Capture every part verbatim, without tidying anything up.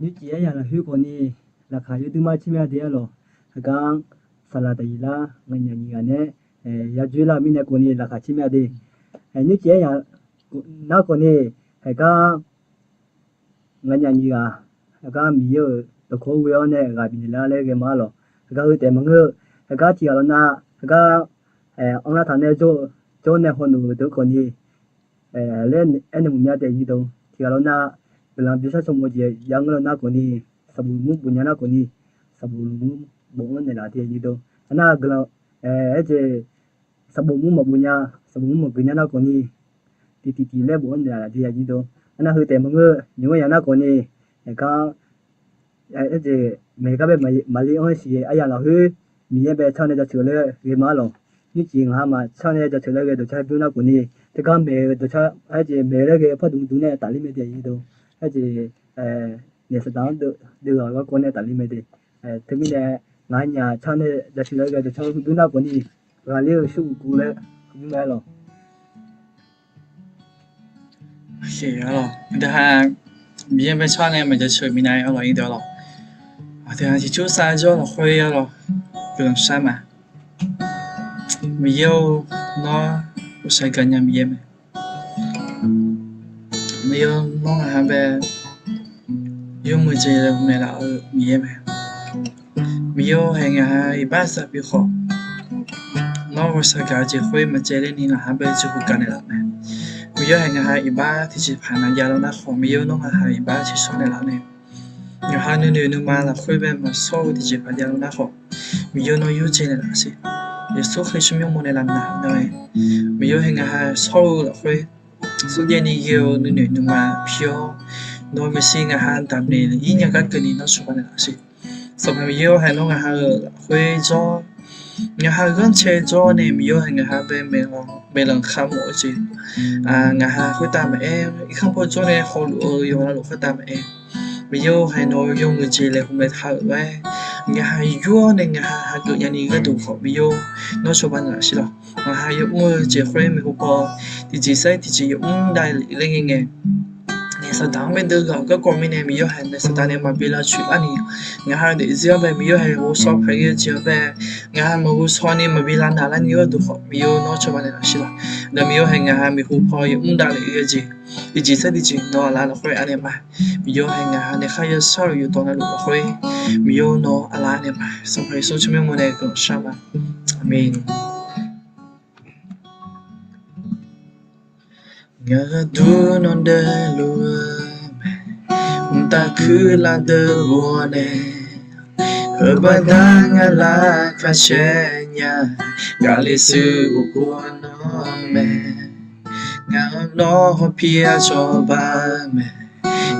Nymrcif aryaq lafkhoer khawfni laqkhaq yawdui mar tser mya de-ar lawq. Heugar saqlaq taqyif lar nganyaf nyiq ghaq nae yadzoer lar-eu mirnae khawfni laqkhaq tser mya de. Nymrcif aryaq nar khawfni heugar nganyaf nyiq ghaq, heugar Miqyaer-euq dawqkawq ghoe-awr nae ghaq bifnaeq lar laer ghae ma-ar lawq. Heugar heu taef maqngeur-eu, heugar tiq ghaq lawr nar, heugar anrlar taq nae jawr-eu, jawr nae hawnoeq-euq deuq khawfni laer aernaeq maqmya taef nyir deuq. Tiq ghaq lawr nar, guiqlanq bishar cawq mawf jeq ya ngeur lawr nar khawfni, sanqbof lmqmr bof nya nar khawfni, sanqbof lmqmr bof-anr naeqlaf taef nyir deuq. Arnar guiqlanq, aerjeq sanqbof mur maqbof nya, sanqbof mur maqgeuf nya nar khawfni, tiqtiq tiq laer bof-anr naeqlaf taef nyir deuq. Arnar heu taef maqngeur, nymq-anr yaq nar khawfni, aergar aerjeq maeq gar bae maqle-anr siq aryaq lafkhoer Miqyaer bae tsar nae jaceuq laer ghae ma-ar lawq. Nymrcif ngaq ha maqtsar nae jaceuq laer ghae dawqcar bymr nar khawfni, teugar maeq-eu dawqcar aerjeq maeq laer ghae-eu par dmq dmq nae tafler mae de nyir deuq. Aerjeq naeq saqdaq-anr deuv ghaq garkawv nae tafler mae de. Teumirnae ngaq nyaf tsar nae jaceuq laer ghae dawqcar bymr nar khawfni, ghaqler-eu shir uqkov laer bymr mae-ar lawq. Aqdui ha Miqyaer bae tsar nae maqjaceuq minav-a lawq nyir deuq-ar lawq. Aqdui ha tiqcur sar jawr lafkhoer-ar lawq, guiqlanq shar ma. Miqyaer-or, nawr ghawqshaq gaqnya Miqyaer mae. Miqyaer-or, nawr ngaq ha bae yawmuiq jeq maeqlaf-eu Miqyaer mae. Miqyaer-or, haeq ngaq ha iqbax saqbi khawf, nawr ghawqshaq gaq-eu jeq khoer maqcaev lerni ngaq ha bae jeqhu gaq naeqlaf mae. Miqyaer-or, haeq ngaq ha iqbax tiqjeqpaq maqjav lar nar khawf, Miqyaer-or, nawr ngaq ha iqbax tiqshawr naeqlaf nae, ngaq ha nuinoeq nuima lafkhoer bae maqshawr-eu tiqjeqpaq jav lar nar khawf, Miqyaer-or, nawr yurjeq naeqlaf siq. Yeqsur Kali tsawrmyanr mawr nae lavnaq nar-aer, Miqyaer-or, haeq ngaq ha shawr-eu lafkhoer, smrjaev ni ghae-eu nuinoeq nuima pi-awr, nawr maeqshi ngaq ha damqnaeq ir nya gar keuvni nawr cawba naeqlaf siq. Sanqpaq Miqyaer-or, haeq nawr ngaq ha-euq lafkhoer jawr, ngaq ha-euq ghanrcae jawr nae Miqyaer-or, haeq ngaq ha bae maeqlanq kharmawf-eu jeq, ngaq ha khoertav maqaer, irkanr paw jawr nae hawluf-eu yawqha navluf khoertav maqaer, Miqyaer-or, haeq nawq-eu yawmuiq jeq laeqhmq maeq taq-euq lof-aer, ngaq ha yur-awr nae ngaq ha hageuf nyani gharduq khawf Miqyaer-or, nawr cawba naeqlaf siq lawq. Ngaq ha yawmr-eu jeq khoer maeqhu paw tiqjeq sair tiqjeq yawmr davlef ler ngae ngae, naeq saqdaq-anr bae deuv ghaq-eu garkawv mirnae Miqyaer-or, haeq naeq saqdaq nae maqbi lavtsoeq arni, ngaq ha daefzir-anr bae Miqyaer-or, haeq ghovshaw paq ghae-eu jeq-anr bae, ngaq ha maqghov shaw ni maqbi lavnaq larni gharduq khawf Miqyaer-or, nawr cawba naeqlaf siq lawq. Aqda Miqyaer-or, haeq ngaq ha maeqhu paw yawmr davlef ghae jeq, tiqjeq sair tiqjeq nawr aqlaf lafkhoer anaeq ma. Miqyaer-or, haeq ngaq ha naeq khar yashar-euq yawqdawq navluf lafkhoer, Miqyaer-or, nawr aqlaf anaeq ma. Sanqpaq Yeqsur tsawrmyanr mawr nae guiqlanq shar ma. Aqmeq. Ngaq-euq duq nawr daefluf-eu mae, mqtav kuirlar deuq ghawqnae, heubaqda ngaq laqkhaq caer nya, gaqle shuif uqpov nawr mae. Ngaq-anr nawr hawpir-aer cawba mae,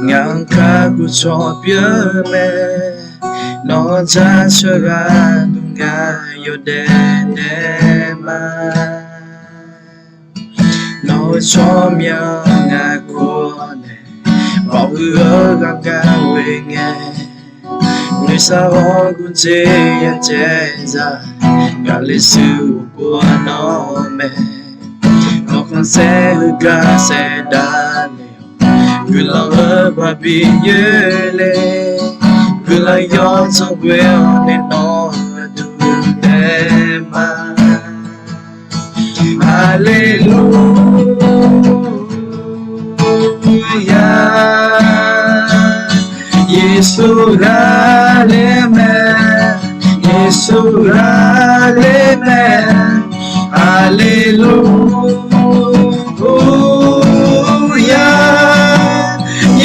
ngaq-anr kakhof cawq pyeuf mae, nawq-anr jaceuq gharduq ngaq yawdaef naeq ma. Nawq-eu tsawrmyanr ngaq kur-awr nae, mawrhuiq-eu ghaq gaq ghoe ngae, noeqshaq hawr gurdzer ya caev za, gaqle shuif uqpov nawr mae. Nawq khanqsaer heugar saev davle-awq, guiqlanq-eu babi yoerle, guiqlanq yawdzanr ghoe-awr nae nawq-eu duq taef ma. Haleluya. Yeqsur ghaqler mae, Yeqsur ghaqler mae. Haleluya.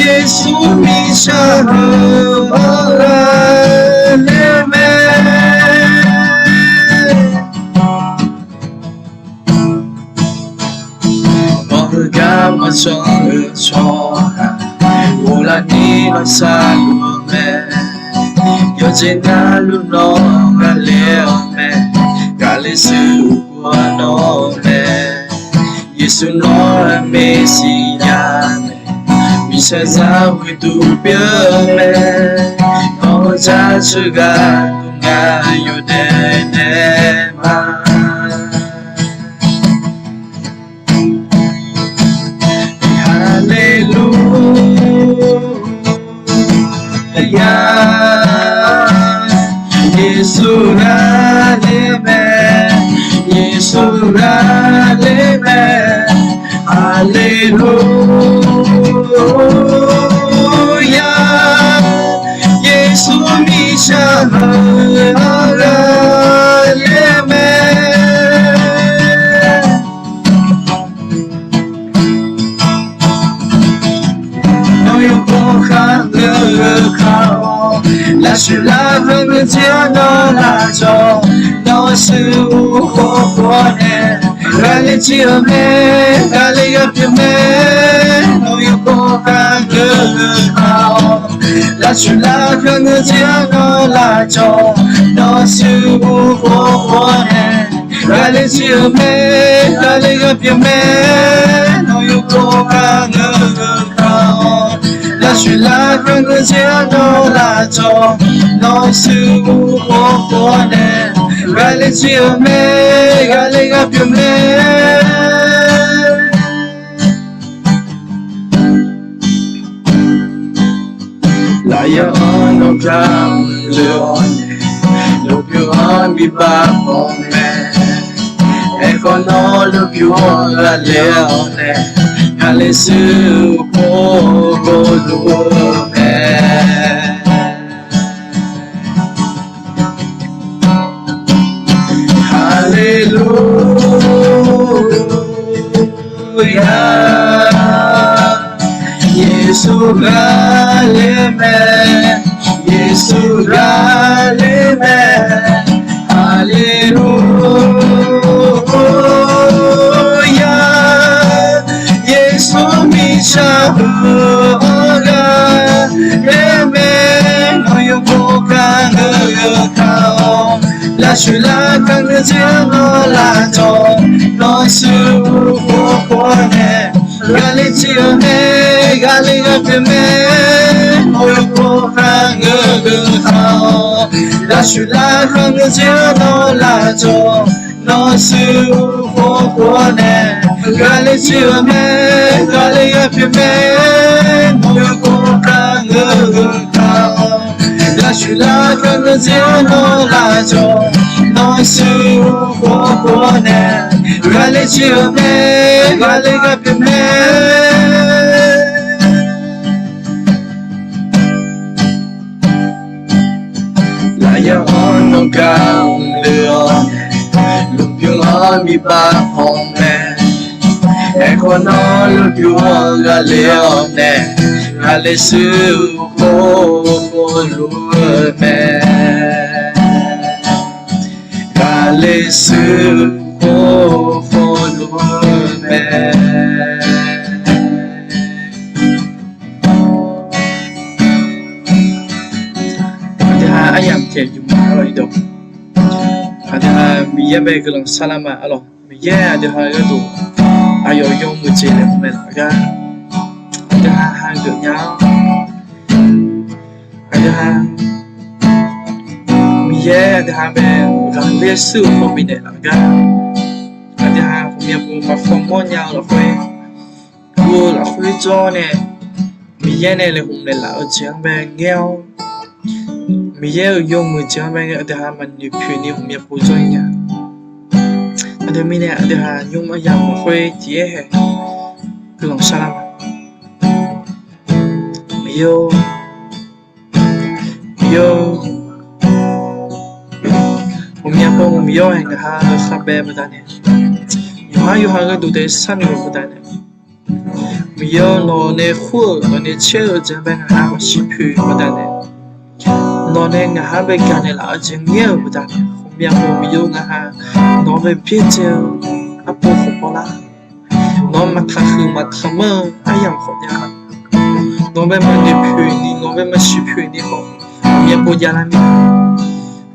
Yeqsur mirtsaq heu-anr ghaqler mae. Mawrhuiq gar mawrtsanr-eu tsawrhaq, ghoflar ni nawr sharluf-eu mae. Yawqjeq navluf nawr ghaqler-awq mae. Gaqle shuif uqpov nawr mae. Yeqsur nawr-aq Meqsirya mae. Mirtsaqzaq ghoeduq pyeuf-eu mae. Nawq-eu jaceuq gharduq ngaq yawdaef naeq ma. Haleluya. Haleluya, Yeqsur mirtsaq heu-anr ghaqler mae. Nawq-eu bawkhaq ngeur-eu kar-awr, lafshuif lafkhanq ngeur jir-anr nawr lavcawv, nawr shuir uqkhov khov-awr nae, ghaqler jir-eu mae, ghaqler ghaqpyeuf mae. Nawq-eu bawkhaq ngeur-eu kar-awr, lafshuif lafkhanq ngeur jir-anr nawr lavcawv, nawr shuir uqkhov khov-awr nae, ghaqler jir-eu mae, ghaqler ghaqpyeuf mae. Nawq-eu bawkhaq ngeur-eu kar-awr, lafshuif lafkhanq ngeur jir-anr nawr lavcawv, nawr shuir uqkhov khov-awr nae, ghaqler jir-eu mae, ghaqler ghaqpyeuf mae. Lafyaq-anr nawq-anr gaqler-awr nae, lmqbymr-anr bi baqmawf mae. Aerkhawf nawr lmqbymr-anr ghaqler-awr nae, ghaqler shuir uqkhov khov luf-eu mae. Haleluya, Yeqsur ghaqler mae, Yeqsur ghaqler mae. Haleluya, Yeqsur mirtsaq heu-anr ghaqler mae. Nawq-eu bawkhaq ngeur-eu kar-awr, lafshuif lafkhanq ngeur jir-anr nawr lavcawv, nawr shuir uqkhov khov-awr nae, ghaqler jir-eu mae, ghaqler ghaqpyeuf mae. Nawq-eu bawkhaq ngeur-eu kar-awr, lafshuif lafkhanq ngeur jir-anr nawr lavcawv, nawr shuir uqkhov khov-awr nae, ghaqler jir-eu mae, ghaqler ghaqpyeuf mae. Nawq-eu bawkhaq ngeur-eu kar-awr, lafshuif lafkhanq ngeur jir-anr nawr lavcawv, nawr shuir uqkhov khov-awr nae, ghaqler jir-eu mae, ghaqler ghaqpyeuf mae. Lafyaq-anr nawq-anr gaqler-awr nae, lmqbymr-anr bi baqmawf mae. Aerkhawf nawr lmqbymr-anr ghaqler-awr nae, ghaqler shuir uqkhov khov luf-eu mae. Ghaqler shuir uqkhov khov luf-eu mae. Aqdui ha aryamq taef yuf ma lawr-ir dawq. Aqdui ha Miqyaer bae guiqlanq sharlar ma arlawq. Miqyaer aqdui ha gharduq aqyawf yawmuiq jeq laeqhmq mae laf gar, aqdui ha hageuf nya-awr, aqdui ha Miqyaer aqdui ha bae ghaqler shuir-eu khawf bifnaeq laf gar, aqdui ha ghawqmya pov maqkhawr mawrnya-eu lafkhoer, guv-eu lafkhoer jawr nae, Miqyaer nae laeqhmq laeqlaf-eu jeq-anr bae ngaer-awr, Miqyaer-euq yawmuiq jeq-anr bae ngaer, aqdui ha maqnoeq poeq ni ghawqmya pov jawr-ir nya. Aqdui mirnae aqdui ha nymr aryamq lafkhoer tiq-aer hae guiqlanq sharlar ma. Miqyaer-or, Miqyaer-or, ghawqmya pov Miqyaer-or, hae ngaq ha khavbae baqdanae, yawqhar yawqha gharduq daef sharnoeq-eu baqdanae, Miqyaer-or, nawq nae khur-euq, nawq nae caer-eu jeq-anr bae ngaq ha maqsiq poeq baqdanae, nawq nae ngaq ha bae gaqnaeq laf-eu jeq ngaer-euq baqdanae, ghawqmya pov Miqyaer-or, ngaq ha nawq-anr bae byaerdzae-eu arpov khawf bawlar, nawq-anr maqtaqhuiq maqtaqmanr-eu aryamq khawf nya, nawq bae maqnoeq poeq ni, nawq bae maqsiq poeq ni khawf, ghawqmya pov javlar mir-a.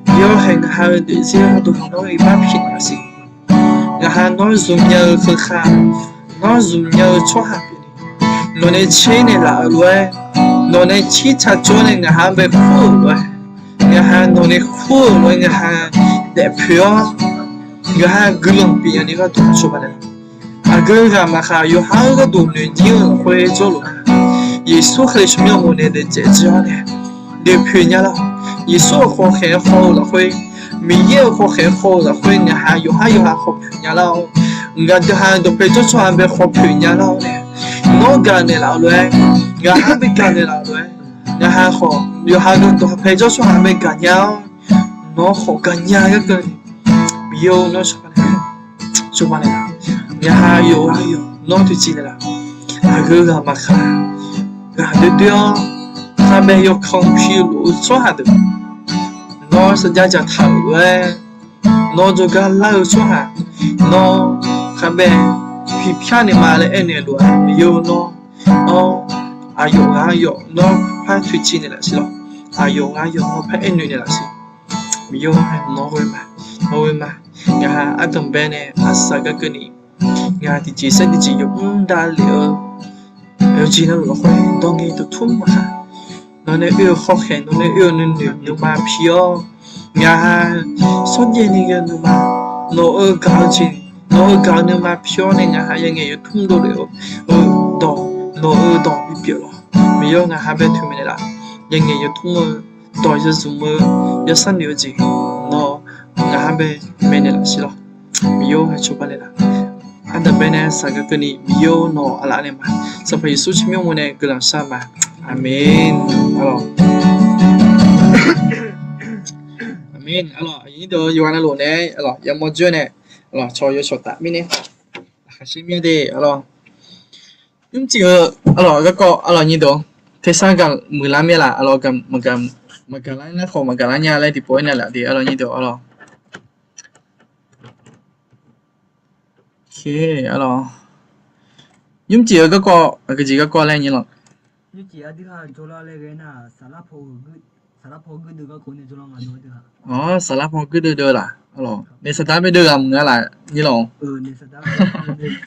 Miqyaer-or, hae ngaq ha-eu noeqzir gharduq nawr iqbax piq nar siq. Ngaq ha nawr zmqnya-eu keukhaq, nawr zmqnya-eu tsawrhaq pyeuf ni, nawq nae caer naeq laf-euq lof-aer, nawq nae cirtaq jawr nae ngaq ha-anr bae khur-euq lof-aer, ngaq ha nawq nae khur-euq lof-aer ngaq ha daefpoeq-awr, ngaq ha guiqlanq bifnya ni gharduq shawba nae, aqgeu ghaq maqkhaq yawqha-eu gharduq noeqnyir-eu lafkhoer jawrluf nar, Yeqsur Kali tsawrmyanr-eu nae daef dzaeq dzae-awr nae, noeqpoeq nya lar-awq. Yeqsur-euq khawkhaeq-anr haw-eu lafkhoer, Miqyaer-euq khawkhaeq-anr haw-eu lafkhoer ngaq ha yawqhar yawqha khawpoeq nya lar-awr, ngaq deuq ha dawqpae jawrtsawrhaq bae khawpoeq nya lar-awr nae, Nawr gaq naeqlaf-eu lof-aer, ngaq-anr bi gaq naeqlaf-eu lof-aer, ngaqha khawf yawqha gardawq pae jawr tsawrhaq mae gaqnya-awr, nawr khawf gaqnya garkeuv Miqyaer-or, nawr cawba naeqlaf, cawba naeqlaf. Ngaqha yawqghaq yawq nawr toeqciv naeqlaf. Aqgeu ghaq maqkaq, ghaq doer doer-awr, khavbae yawkan piluf-eu tsawrhaq deuq, nawr sarjax dzaqtaq-euq lof-aer, nawr jawrgar lar-eu tsawrhaq, nawr khavbae pi pyar naeqma laer aernaeq lof-aer, Miqyaer-or, nawr, nawr aqyawf ghaq yawq nawr par toeqciv naeqlaf siq lawq. Aqyawf ghaq yawq nawr par aernoeq naeqlaf siq. Miqyaer-or, nawr ghoe ma, nawr ghoe ma. Ngaqha ardanqbae nae arsaq garkeuvni, ngaq tiqjeq sar tiqjeq yawmr davlef-eu yawqjeq navluf lafkhoer dawr ngae dawqtmr maqkaq, nawq nae oe-eu khawkhaeq, nawq nae oe-eu nuinoeq nuima pi-awr, ngaqha shawrjaev ni ghae-eu nuima, nawq-euq gaq-eu jeq, nawq-euq gaq-eu nuima pi-awr nae ngaqha yangaeq yawtmr dovlef-eu dawq, nawq-euq dawq bipyeuf lawq. Miqyaer-or, ngaqha bae toeqmaeq naeqlaf. Yangaeq yawtmr-eu dawq, yawzmq-eu, yawsar noeq-eu jeq, nawr ngaqha bae maeqnaeq laf siq lawq. Miqyaer-or, ngaq cawba naeqlaf. Ardanqbae nae saqgaq keuvni Miqyaer-or, nawq aqlaf naeq ma. Sanqpaq Yeqsur tsawrmyanr mawr nae guiqlanq shar ma. Aqmeq. Aqlawq. Aqmeq. Aqlawq, aqnyir deuq yawqghaq navluf nae, aqlawq, yamawr dzoer nae, aqlawq, cawq yawshawq taf mirnae, aqkhaq sher mir-a de, aqlawq. Nymrcif-eu, aqlawq, garkawv, aqlawq, nyir deuq, tersar gaq muiqlar mir-a laf, aqlawq, maqgaq lar nar khawf maqgaq lar nya laer tiqpov aernaeq laf de, aqlawq, nyir deuq, aqlawq. Aqlawq, nymrcif-eu garkawv aqgeujeq garkawv laer nyir lawq. Awq, saqlar paw guirdeuv deuv laf, aqlawq, naef saqdaq bae deuv ghaq muiq-a laf nyir lawq.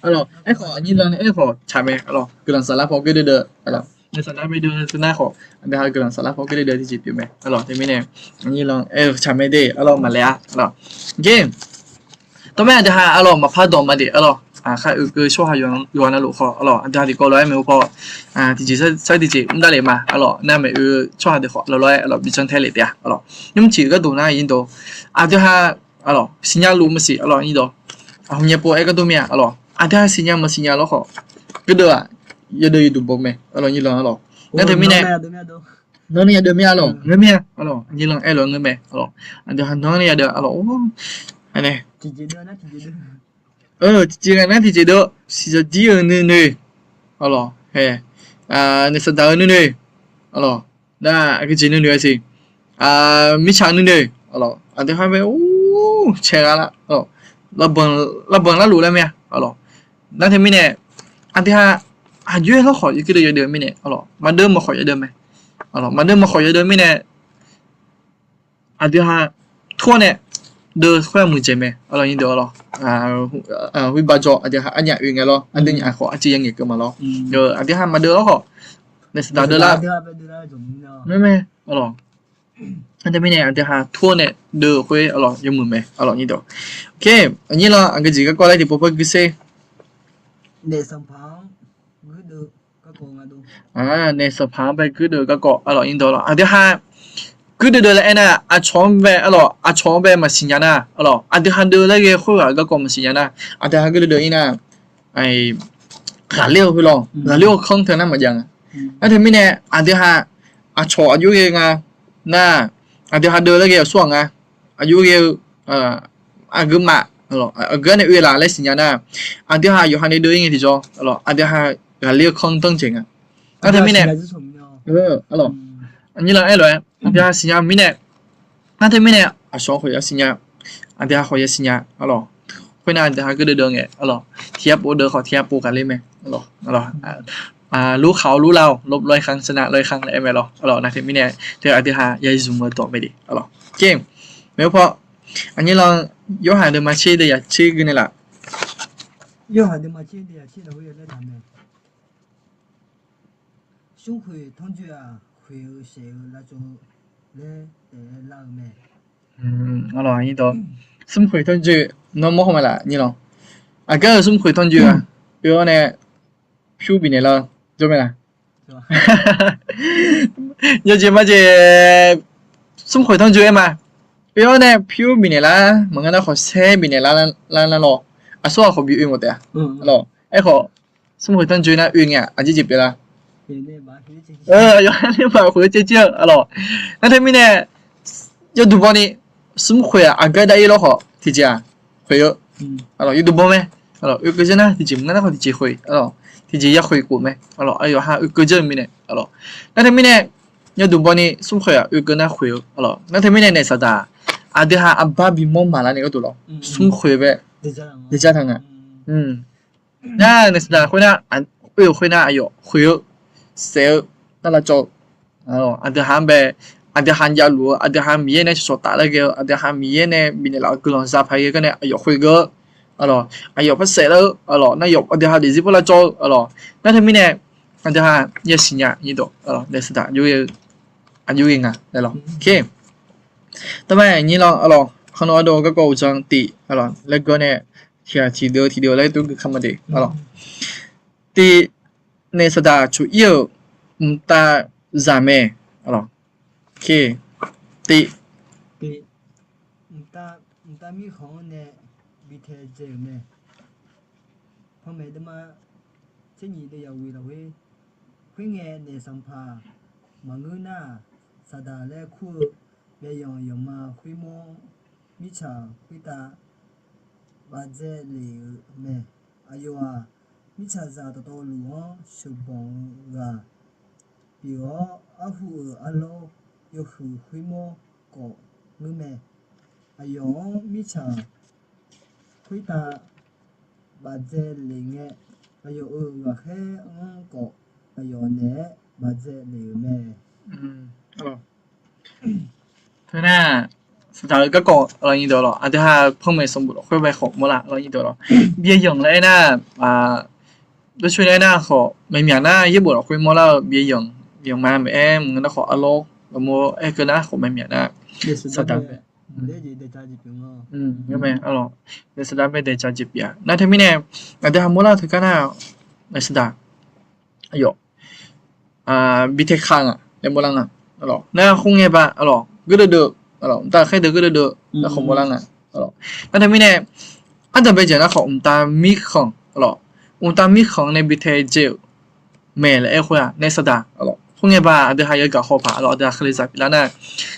Aqlawq, aerkhawf nyir lan nae aerkhawf tsaq mae, aqlawq, guiqlanq saqlar paw guirdeuv deuv, aqlawq, naef saqdaq bae deuv teu nar khawf, aqdui ha guiqlanq saqlar paw guirdeuv deuv tiqjeq pyeuf mae, aqlawq, teumirnae, nyir lan aer-eu tsaq mae de, aqlawq, maqlaer-a, aqlawq. Gaq tawr mae, aqdui ha, aqlawq, maqpar dawq ma de, aqlawq, khar oekeuv tsawrhaq yawqghaq navluf khawf, aqlawq, aqdui ha tiqkawv lof-aer maeq-eu paw, tiqjeq sar tiqjeq mr davlef ma, aqlawq, nar maeq-eu tsawrhaq deuq khawf lawrlawr-aer, aqlawq, bijanr tae lef taef-a, aqlawq. Nymrcif-eu gharduq nar nyir deuq, aqdui ha, aqlawq, siqnya luf maqsiq, aqlawq, nyir deuq, aqhmq nyae pov-aer gar dur mir-a, aqlawq, aqdui ha siqnya maqsiqnya lawr khawf, guirdeuv-aq, yawdeuv yawduq baw mae, aqlawq, nyir lan, aqlawq. Nar teumirnae, nanr nae yadeuv mir-a, aqlawq, ngeur mir-a, aqlawq, nyir lan aer-eu lof-aer ngeur mae, aqlawq, aqdui ha nanr nae yadeuv, aqlawq, tiqjeq ghae nar tiqjeq deuv, siqzawq jir-euq nuinoeq, aqlawq, hae, naef saqdaq-eu nuinoeq, aqlawq, nar aqgeujeq nuinoeq-a siq, mirtsaq nuinoeq, aqlawq, aqdui ha bae, cae gha lar, aqlawq, lavbanq larluf laer mir-a, aqlawq, nar teumirnae, aqdui ha, aqjox-aer lawr khawf yawkeuv deuv yawdeuv mirnae, aqlawq, maqdeuv maqkhawf yawdeuv mae, aqlawq, maqdeuv maqkhawf yawdeuv mirnae, aqdui ha, tur-awr nae, deuv khoer-aq muiqdzaeq mae, aqlawq, nyir deuq, aqlawq, khoerbav jawr aqdui ha arnyaf oe ngae lawr, aqdui nyaf khawf aqcif ya ngaeq keuv ma lawr, aqdui ha maqdeuv lawr khawf, naef saqdaq deuv lar, mae, aqlawq, nar teumirnae aqdui ha tur-awr nae deuv khoer, aqlawq, yawmuiq mae, aqlawq, nyir deuq. Aqnyir lan aqgeujeq garkawv laer tiqpov par guiser naef sanqpaq-anr bae guirdeuv garkawv, aqlawq, nyir deuq, aqlawq, aqdui ha guirdeuv deuv laer aernar, aqcawq-anr bae, aqlawq, aqcawq-anr bae maqsiqnya nar, aqlawq, aqdui ha deuv laer ghae khoerghaq garkawv maqsiqnya nar, aqdui ha guirdeuv deuv-ir nar, ghaqler-eu khoer lawr, ghaqler-eu kanr teu nar maqjav nga. Nar teumirnae, aqdui ha, aqcawq aqjox ghae nga nar, aqdui ha deuv laer ghae-eu aqsur ghaq nga, aqjox ghae-eu, aqgeu maf, aqgeu-anr nae oe laf laer siqnya nar, aqdui ha yawqha nae deuv-ir ngae tiqjawr, aqdui ha ghaqler-eu kanr danr dzaeq nga. Nar teumirnae, aqnyir lan aer lof-aer, aqdui ha siqnya mirnae, nar teumirnae, aqcawq khawf yasiqnya, aqdui ha khawf yasiqnya, aqlawq, khoernar aqdui ha guirdeuv deuv ngae, aqlawq, tiq yar pov deuv khawf tiq yar pov ghaqler mae, aqlawq, lur khaq-awr lur lar-awq, lov lof-aer khanq, saqnav lof-aer khanq laer aer mae lawr, aqlawq, nar teumirnae, teu aqdui ha ya zmq-eu dawq mae de, aqlawq, maeq-eu paw, aqnyir lan, yorhaq deuvma tser deuv yaq tser gui nae laf. Yorhaq deuvma tser deuv yaq tser lafkhoer laer taq mae. Smrkhoeq tanrjoe-aq, khoeq-eu saef-eu lavcawv-eu laer taef-aer lar-eu mae. Smrkhoeq tanrjoe, nawr mawr haw ma laf nyir lan. Aqgar-euq smrkhoeq tanrjoe-aq, oe-awr nae pyur bifnaeq lar-eu jawr mae laf. Yawjeq majeq, smrkhoeq tanrjoe aer ma. Oe-awr nae pyur bifnaeq lar, maqngeur nar khawf saer bifnaeq lar lar lawr. Aqsur ghaq khawf bi oe mawf taef-a. Aqlawq, aerkhawf Smr khoeq tanrjoe nar oe ngae-aq aqjeq jeq pyeuf la? Aqyawf nae baf khoeq-eu caev jir-eu arlawq. Nar teumirnae yawduq bawni smr khoeq-aq aqgar dair-ir lawr khawf tiqjeq-aq khoeq-eu arlawq. Yawduq baw mae arlawq. Oekeuv janr nar tiqjeq maqngeur nar khawf tiqjeq khoeq arlawq. Tiqjeq ya khoeq khof mae arlawq. Aqyawf ha oekeuv janr-eu mirnae arlawq. Nar teumirnae yawduq bawni smr khoeq-aq oekeuv nar khoeq-eu arlawq. Nar teumirnae naef saqdaq aqdui ha arbar bimawr maqlar nae gharduq lawr smr khoeq bae daejar taq nga. Nar naef saqdaq khoernar, oe-euq khoernar aqyawf khoeq-eu saef-eu nar lavcawv-eu aqdui ha-anr bae, aqdui ha javluf-eu, aqdui ha Miqyaer nae cawqcawq taf laer ghae-eu, aqdui ha Miqyaer nae bifnaeq laf-eu guiqlanq za paq ghae gar nae aqyawf khoeq geu-eu arlawq. Aqyawf par saef lar-eu arlawq. Nar yawf aqdui ha daefzir par lavcawv-eu arlawq. Nar teumirnae aqdui ha yasiq nya nyir dawq arlawq. Naef saqdaq aqjox ghae nga laer lawr. Tawr mae nyir lawr arlawq. Khawf nawq ardov garkawv uqdzan tif arlawq laer geur nae tiqghaq tiqdeuv tiqdeuv laer tov gui kar ma de arlawq. Tif, naef saqdaq coq-ir-euq mqtav zaq mae arlawq. Tif, mqtav mirkhanq-anr nae bi tae dzae-euq mae. Panmaeq deuvma tser nyiq deuv yawhuiq lafkhoer, khoerngae naef sanqpaq maqngeur nar-aq, saqdaq laer kur-eu yayanq yanqma khoermawr mirtsaq khoertav bafdzae lef-euq mae. Aqyawf-aq, mirtsaqzaq dawqtawvluf-anr sheuqbanq-eu ghaq pyeuf-awr, arhu-euq arlawr yawhuiq khoermawr khawf ngeur mae. Aqyawf-anr mirtsaq khoertav bafdzae lef ngae, aqyawf-euq ghaqkhaer-anr khawf aqyawf naeq-aer bafdzae lef-euq mae. Teunar saqdaq-eu garkawv arlawq nyir deuq lawq. Aqdui ha panmaeq sanqbof lafkhoer bae khawf mawrlar arlawq nyir deuq lawq. Byaeyanq laer aernar, dawrcoeni aernar khawf maeqmyaq nar yaerbof lafkhoer mawrlar-eu byaeyanq, yanqma maeq-aer maqngeur nar khawf arlawr lafmawr aerkeuv nar khawf maeqmyaq nar saqdaq mae arlawq. Naef saqdaq bae daeqdzaq jeq pyeuf-a. Nar teumirnae aqdui ha mawrlar-eu teugar nar naef saqdaq aqyawf bi tae ka nga laer mawrlar nga. Nar khoerngae ba arlawq geur deuvdeuv, mqtav khaer deuq geur deuvdeuv nar khawf mawrlar nga. Nar teumirnae ardanq bae jeq nar khawf mqtav mirkhanq arlawq, mqtav mirkhanq nae bi tae dzae-euq mae laer aer khoer-aq naef saqdaq arlawq. Khoerngae ba aqdui ha yagaq haw paq arlawq, aqdui ha kalizaq pyeuflar nar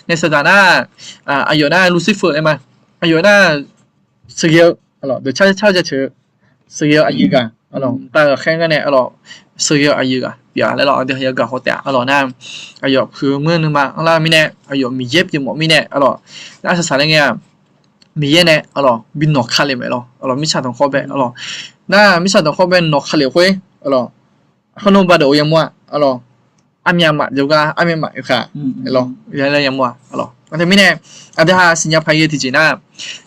naef saqdaq nar aqyawf nar Lucifer aer ma. Aqyawf nar sheuqghae-eu arlawq, deuq car car jaceuq-eu sheuqghae-eu aqyuif ghaq arlawq, mqtav ghaqkhaer gar nae arlawq sheuqghae-eu aqyuif ghaq pyeuf-a laer lawq. Aqdui ha yagaq haw taef-a arlawq nar aqyawf puiq-eu muir-eu nuima anrlar-eu mirnae aqyawf Miqyaer pyeufmawf mirnae arlawq, nar saqsaq laer ngae-aq Miqyaer nae arlawq bi nawq ka lef mae lawq. Arlawq mirtsaq tanqkhawr bae arlawq, nar mirtsaq tanqkhawr bae nawq ka lef khoer arlawq, khawf nawq ba dawq-eu yamawr-a arlawq, armyavmaf jawrgar armyavmaf yawkhav lawq, laer yamawr-a arlawq. Nar teumirnae aqdui ha siqnya paq ghae tiqjeq nar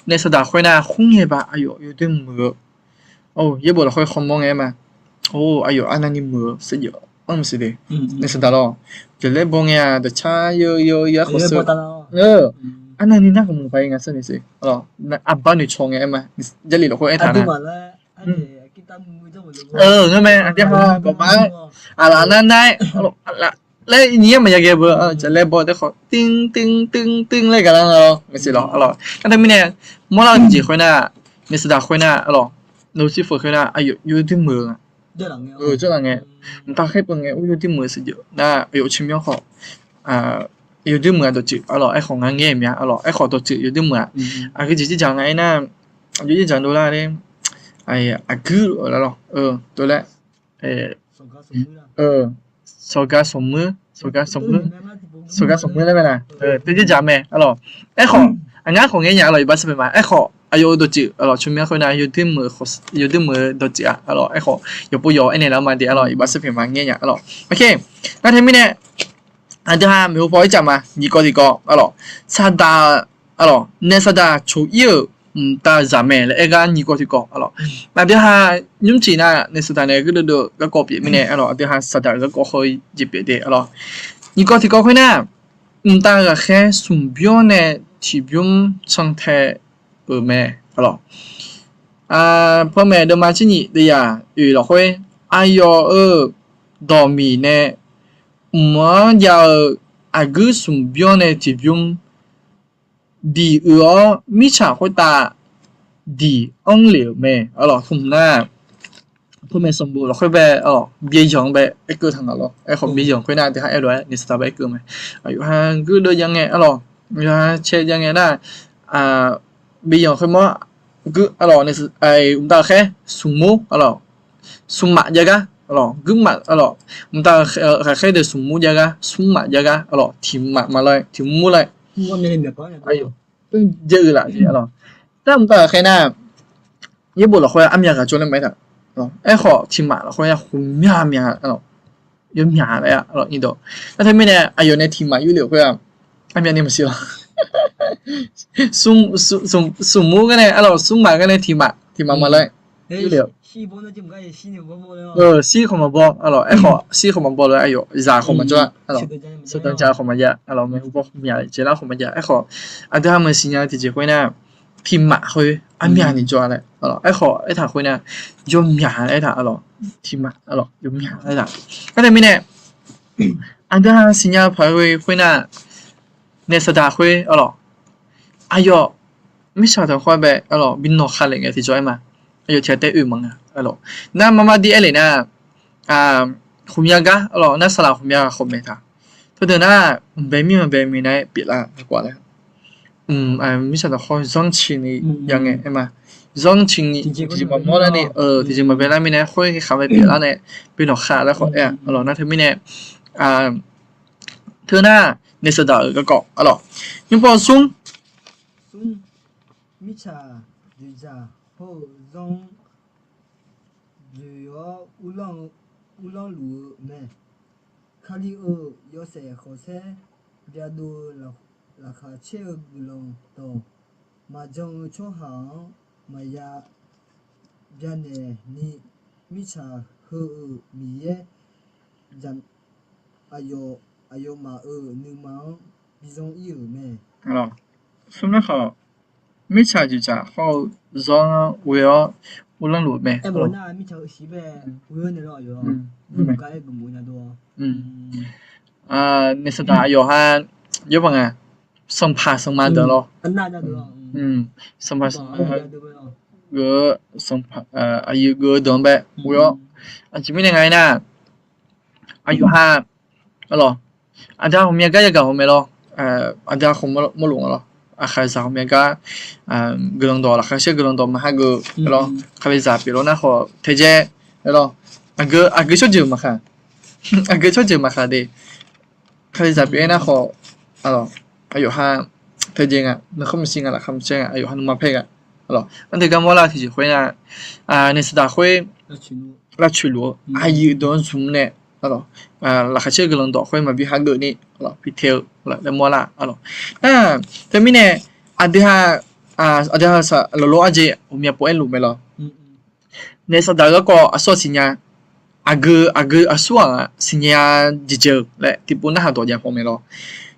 naef saqdaq khoer nar khoerngae ba aqyawf yawdoer muiq-eu yaerbof lafkhoer khawmawr ngae aer ma. Or aqyawf arnavni muiq-eu saqjeuf-anr maqsiq de. Naef saqdaq lawq, jaqlaer baw ngae-aq dawqcar yawyaw-eu arkhawf seur, arnavni nar khawf muiq paq-aer nga sar nae siq. Aqbar noeqcawq ngae aer ma. Jarlif lafkhoer aertaq nar ngeur mae, aqdui ha gawqmaf-aer aqlaf nar nar-aer laer nyiq-aer maqya ghae beu, jaqlaer baw taef khawf tir tir tir tir laer gaqlar nga lawr maqsiq lawq arlawq. Nar teumirnae mawrlar-eu tiqjeq khoer nar naef saqdaq khoer nar arlawq, Lucifer khoer nar aqyawf yawdoer muiq-eu nga. Jawrlaf ngae mqtav khaer pyeuf ngae ur yawdoer muiq-eu saqjeuf nar aqyawf tsawrmyanr khawf yawdoer muiq-a dawqtsuif arlawq. Aerkhawf ngar ngaer mya arlawq, aerkhawf dawqtsuif yawdoer muiq-a. Aqgeu jeq jirdzaq nga aernar, aqjox jirdzaq dovlar ler, aqguir lawq, dovlar, sawqgar sawqmuir, sawqgar sawqmuir, sawqgar sawqmuir laer mae laq, teu jirdzaq mae arlawq. Aerkhawf aqngar khawf ngaer nya arlawq, iqbax sarpaeq ma. Aerkhawf aqyawf-euq dawqtsuif arlawq tsawrmyanr khoer nar yawdoer muiq-eu dawqtsuif-a arlawq. Aerkhawf yawqpov yawq aernaeq lar ma de arlawq, iqbax sarpaeq ma ngaer nya arlawq. Nar teumirnae aqdui ha maeqhu paw ircaf ma, nyiq kawv tiqkawv arlawq. Saqdaq arlawq, naef saqdaq coq-ir-euq mqtav zaq mae laer aer gar nyiq kawv tiqkawv arlawq. Aqdui ha nymrcif nar naef saqdaq nae geur deuvdeuv garkawv pyeuf mirnae arlawq, aqdui ha saqdaq-euq garkawv heu jeq pyeuf de arlawq. Nyiq kawv tiqkawv khoer nar mqtav ghaqkhaer smq bymr nae tiqbymr cantae peuq mae arlawq. Panmaeq deuvma tser nyiq deuv yaq oeq lafkhoer, aqyawf-euq dawqmiq nae mq-anr jav-eu aqguir smq bymr nae tiqbymr diq uiq-awr mirtsaq khoertav diq anr lef-euq mae arlawq. Hmq nar Khoermae sanqbof lafkhoer bae, arlawq, byaeyanq-anr bae aerkeuv taq nga lawr. Aerkhawf, byaeyanq khoernar, aqdui ha aer lof-aer, naeqsaqdaq bae aerkeuv mae. Aqyawf ha guirdeuv jav ngae, arlawq, aqyawf ha cae jav ngae nar, byaeyanq khoermawr, guir, arlawq, mqtav ghaqkhaer smqmur, arlawq, smqmaf jav gar, arlawq, guirmaf, arlawq, mqtav ghaqkhaer deuq smqmur jav gar, smqmaf jav gar, arlawq, tiq maf maf laer, tiq mur laer. Jav-eu laf, arlawq. Nar mqtav ghaqkhaer nar, yaerbof lafkhoer armyav ghaq jawr laer maqaer taq. Aerkhawf, tiq maf lafkhoer ghawqmya mya, yawmyaq laer, arlawq, irdawq. Nar teumirnae aqyawf nae tiq maf yurlef khoer-aq, armyav ni maqsiq lawr. Smqmur gar nae, arlawq, smqmaf gar nae tiq maf, tiq maf maf laer, yurlef-awq. Shir khawf maqbaw, arlawq, aerkhawf shir khawf maqbaw lof-aer aqyawf zaq khawf maqjawr-a, arlawq, saqdaq ja khawf maqjav, arlawq, maeqhu paw myaq jeq lar khawf maqjav. Aerkhawf, aqdui ha maqsiq nya-eu tiqjeq khoernar, tiq maf khoer armyav ni jawr-a laer, arlawq, aerkhawf aertaq khoernar, yawmyaq aertaq, arlawq, tiq maf, arlawq, yawmyaq aertaq. Aernar mirnae, aqdui ha siqnya paq-eu khoernar, naeqsaqdaq khoer, arlawq, aqyawf mirtsaq tanqkhawr bae, arlawq, bi nawq kha lef ngae tiqjawr aer ma. Aqyawf tiq ghaq taef oe maqnga, arlawq. Nar marmar dir aer lef nar, ghawqmya gar, arlawq, nar saqlaq ghawqmya ghaq khawf maeq taq. Teudeuq nar, mqbae mir maqbae minav-aer pyeuflar-a laer. Mirtsaq tanqkhawr zanrciq ni ya ngae aer ma. Zanrciq ni tiqjeq maqmawr lar ni, tiqjeq maqbae lar mirnae khoer khavbae pyeuflar nae, bi nawq kha laer khawf aer-a, arlawq. Nar teumirnae, teu nar, naeqsaqdaq-euq garkawv, arlawq, nymrpov smr, smr, mirtsaq dzoeqdzaq hawr-eu zanr dzoeq-awr uvlanr luf-eu mae. Kali-euq yawshaef khawqsaer byadov-eu laqkhaq caer-eu guiqlanq dawq maqjan-eu tsawrhaq-anr maqya byanaeq ni, mirtsaq heu-euq Miqyaer aqyawf, aqyawfmaf-euq nuima-anr bizanr ir-euq mae. Smr nar khawf, mirtsaq dzoeqdzaq hawr-eu zanr-anr ghoe-awr uvlanr luf-eu mae. Naeqsaqdaq aqyawf ha, yawr baq nga, sanqpaq sanqma deuq lawr. Sanqpaq sanqma geuf-eu, aqyuif geuf-eu deuq-anr bae ghoe-awr, aqjeq mirnae nga aernar, aqyawf ha, arlawq, aqdui ha ghawqmya gar yagaq haw mae lawr. Aqdui ha khawf mawrlof nga lawr. Aqkhaqzaq ghawqmya gar guiqlanq dawq, laqkhaq caer guiqlanq dawq maqha geuf lawr. Kalizaq pyeuf lawr nar khawf taedzae lawr. Aqgeu, aqgeu tsawrjeuq maqkhaq, aqgeu tsawrjeuq maqkhaq de. Kalizaq pyeuf-aer nar khawf, aqyawf ha taedzae nga, nuikhanr maqsiq nga, laqkhaq maqcaer nga, aqyawf ha nuima paer nga. Arlawq, nar deuq gar mawrlar-eu tiqjeq khoernar, naeqsaqdaq khoer lavcoeq luf-eu aqyuif deuq-anr zmq nae, laqkhaq caer guiqlanq dawq khoer maqbi hageuf ni, arlawq, bi tae-eu laer mawrlar, arlawq. Teumirnae, aqdui ha, aqdui ha saq lawqlof arjeq ghawqmya pov-aer luf mae lawr. Naeqsaqdaq garkawv aqsur-aq siqnya, aqgeu, aqgeu aqsur-aq siqnya jeq jeq-eu laer tiqpov narhaq dawq jav haw mae lawr.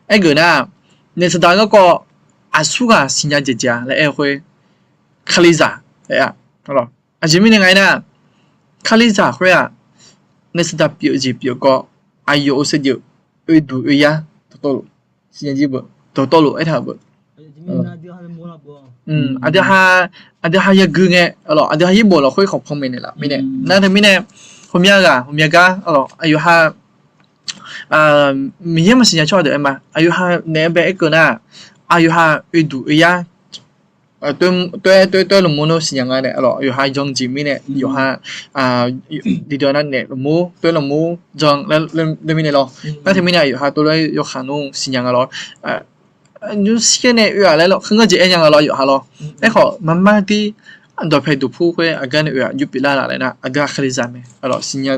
Aergeuf nar, naeqsaqdaq garkawv aqsur ghaq siqnya jeq jeq-a laer aer-eu khoer, kalizaq laer-a. Aqjeq mirnae nga aernar, kalizaq khoer-aq, naeqsaqdaq pyeuf-eu jeq pyeuf-eu kawv, aqyawf-euq saevdzeuf oeduq oeyar dawqtawvluf, siqnya jir beu, dawqtawvluf aertaq-euq beu. Aqdui ha, aqdui ha yagui ngae, arlawq, aqdui ha yaerbof lafkhoer khawf panmaeq naeqlaf mirnae, nar teumirnae, ghawqmya ghaq ghawqmya gar, arlawq, aqyawf ha Miqyaer maqsiqnya tsawrhaq deuq aer ma. Aqyawf ha naeq-aer bae aerkeuv nar, aqyawf ha oeduq oeyar toer toer lmqmr nar siqnya nga nae, arlawq, yawqha jan jeq mirnae, yawqha diqdui nav naeq lmqmr, toer lmqmr jan laer mirnae lawr. Nar teumirnae yawqha tov lof-aer yawkaq nmr siqnya nga lawr. Nymrshir nae oe-aq laer lawr, khanqghanr jeq aer nya nga lawr, yawqha lawr. Aerkhawf, marmar dir dawqpae duqpur khoer aqgar nae oe-aq, jur pyeuflar laf laer nar, aqdui ha kalizaq mae, arlawq, siqnya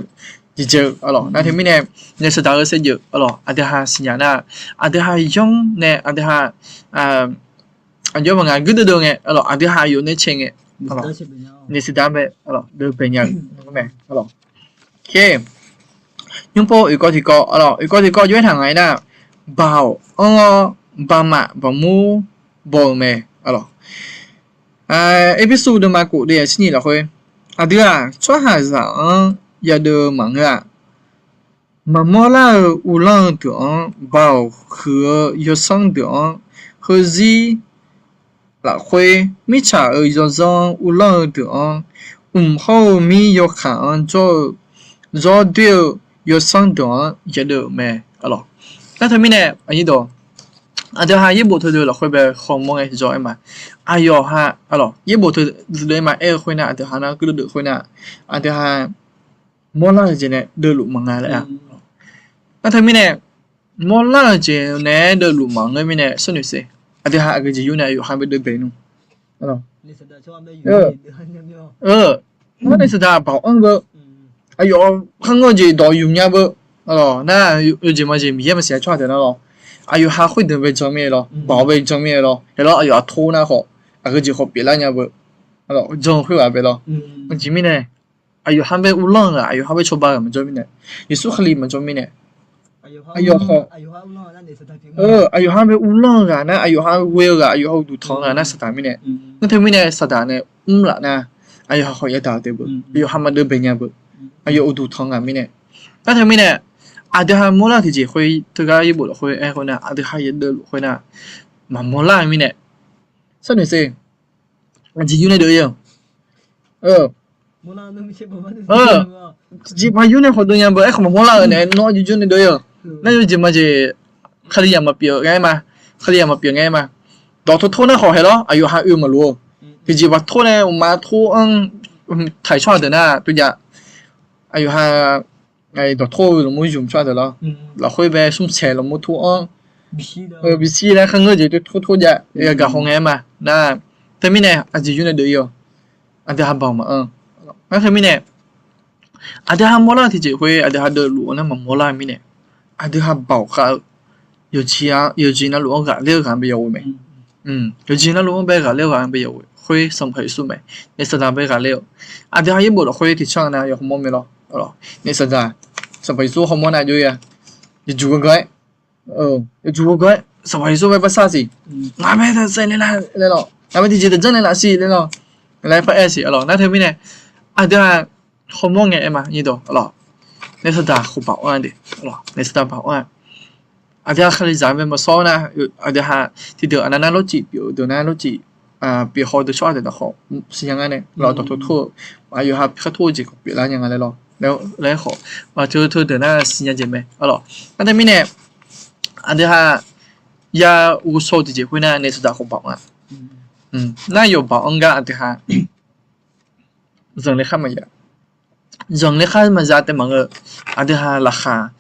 jeq jeq-eu, arlawq, nar teumirnae, naeqsaqdaq-eu saevdzeuf, arlawq, aqdui ha siqnya nar, aqdui ha yanr nae, aqdui ha aqjox maqnga guirdeuv deuv ngae, arlawq, aqdui ha aqyawf nae cae ngae, naeqsaqdaq bae, arlawq, deuv bae nya-eu mae, arlawq. Nymrpov oeqkawv tiqkawv, arlawq, oeqkawv tiqkawv jov-aer taq nga aernar, baoq anr-awr baqmaf baqmur baw-eu mae, arlawq. Erpersu deuvma kof deuv-aq tser nyiq lafkhoer, aqdui-aq tsawrhaqzaq-anr yadeuv-eu maqngeur-a. Maqmawr lar-eu uvlanr-eu deuq-anr, baoq huiq-eu yawsanr deuq-anr, heuzir lafkhoer mirtsaq-euq yawzanr uvlanr-eu deuq-anr, Mq hawr-eu mir yawkaq-anr jawr-eu, zawr doer-eu yawsanr deuq-anr yaeqdeuv-euq mae. Nar teumirnae, aqdui ha yaerbof teudeuq lafkhoer bae hawmawr ngae tiqjawr aer ma. Aqyawf ha, yaerbof teudeuq aer ma aer-eu khoernar, aqdui ha nar gurdeuf khoernar, aqdui ha mawrlar-eu jeq nae deuvluf maqnga laer-a. Nar teumirnae, mawrlar-eu jeq naeq-aer deuvluf maqngeur mirnae sharnoeq ser. Aqdui ha aqgeujeq yur nae aqyawf ha bae deuvbae nmr. Nar nae saqdaq baoq anr beu, aqyawf kharngeur-eu jeq dawq yuf nya beu. Nar yawjeq majeq Miqyaer maqsiq-a tsawrhaq deuq nar lawr, aqyawf ha khoerdeuq bae jan mir-aer lawr, baoq bae jan mir-aer lawr, aerlawr aqyawf aqtor nar khawf, aqgeujeq khawf pyeuflar nya beu. Jan khoerghaq bae lawr. Aqjeq mirnae, aqyawf ha bae uvlanr-eu ghaq, aqyawf ha bae cawba ghaq maqjawr mirnae, Yeqsur Kali maqjawr mirnae, aqyawf khawf, aqyawf ha bae uvlanr-eu ghaq nar, aqyawf ha ghoe-eu ghaq, aqyawf ha uqduq tanq-eu ghaq nar saqdaq mirnae. Nar teumirnae saqdaq nae mrlaf nar, aqyawf ha khawf yadaq-eu taef beu, aqyawf ha maqdeuv bae nya beu, aqyawf uqduq tanq-eu ghaq mirnae. Nar teumirnae, aqdui ha mawrlar-eu tiqjeq khoer teugar yaerbof lafkhoer aer khoernar, aqdui ha yaeqdeuv luf khoernar, maqmawrlar-eu mirnae, sharnoeq ser. Aqjeq yur nae deuv-ir-eu, tiqjeq paq yur nae khawf deuv nya beu, aerkhawf maqmawrlar-eu nae nawr aqjeq yur nae deuv-ir-eu. Nar yawjeq majeq Kalizaq maqpyeuf ngae aer ma. Kalizaq maqpyeuf ngae aer ma. Dawq tor tor nar khawf haeq lawr, aqyawf ha oe maqloq-eu. Tiqjeq paq tor nae uqma tor-anr taiq tsawrhaq deuq nar tov jav. Aqyawf ha dawq tor-eu lafmur zmq tsawrhaq deuq lawr, lafkhoer bae smrsaeq lafmur tor-anr bishir laer kharngeur jeq tor tor jav yagaq haw ngae aer ma. Nar teumirnae aqjeq yur nae deuv-ir-eu, aqdui ha baoq maqanr. Nar teumirnae, aqdui ha mawrlar-eu tiqjeq khoer aqdui ha deuvluf-eu nar maqmawrlar-eu mirnae, aqdui ha baoq khav-eu yawqjeq navluf-anr ghaqler-eu ghaq bae yawghoe mae. Yawqjeq navluf-anr bae ghaqler-eu ghaq bae yawghoe khoer Sanqpaq Yeqsur mae. Naef saqdaq bae ghaqler-eu, aqdui ha yaerbof lafkhoer tiqcanr nar yawhawmawr mae lawr. Naef saqdaq, Sanqpaq Yeqsur hawmawr nar jov-ir-a. Yawjuq gawgawr-aer, yawjuq gawgawr-aer Sanqpaq Yeqsur bae barsar siq. Ngaq bae taqsaev naeqlaf laer lawr, ngaq bae tiqjeq taqjanr naeqlaf siq laer lawr, laer paraer siq lawr. Nar teumirnae, aqdui ha hawmawr ngae aer ma nyirdawq lawr. Naef saqdaq khawf baoq anr de, naef saqdaq baoq anr-a. Aqdui ha Kalizaq bae maqsawr nar, aqdui ha tiqdeuq aqnav nar lawrcif pyeuf-eu deuq nar lawrcif pyeuf haw deuq tsawrhaq deuq nar khawf siqnya ngar nae lawr dawq tor tor-eu, aqyawf ha khartor-eu jeq khawf pyeuflar nya nga laer lawr, laer khawf, teu teu deuq nar siqnya jeq mae lawr. Nar teumirnae, aqdui ha ya ghovshaw-eu tiqjeq khoer nar naef saqdaq khawf baoq anr-a. Nar yawf baoq anr gar aqdui ha zanqler khar maqya, zanqler khar maqza taef maqngeur. Aqdui ha laqkhaq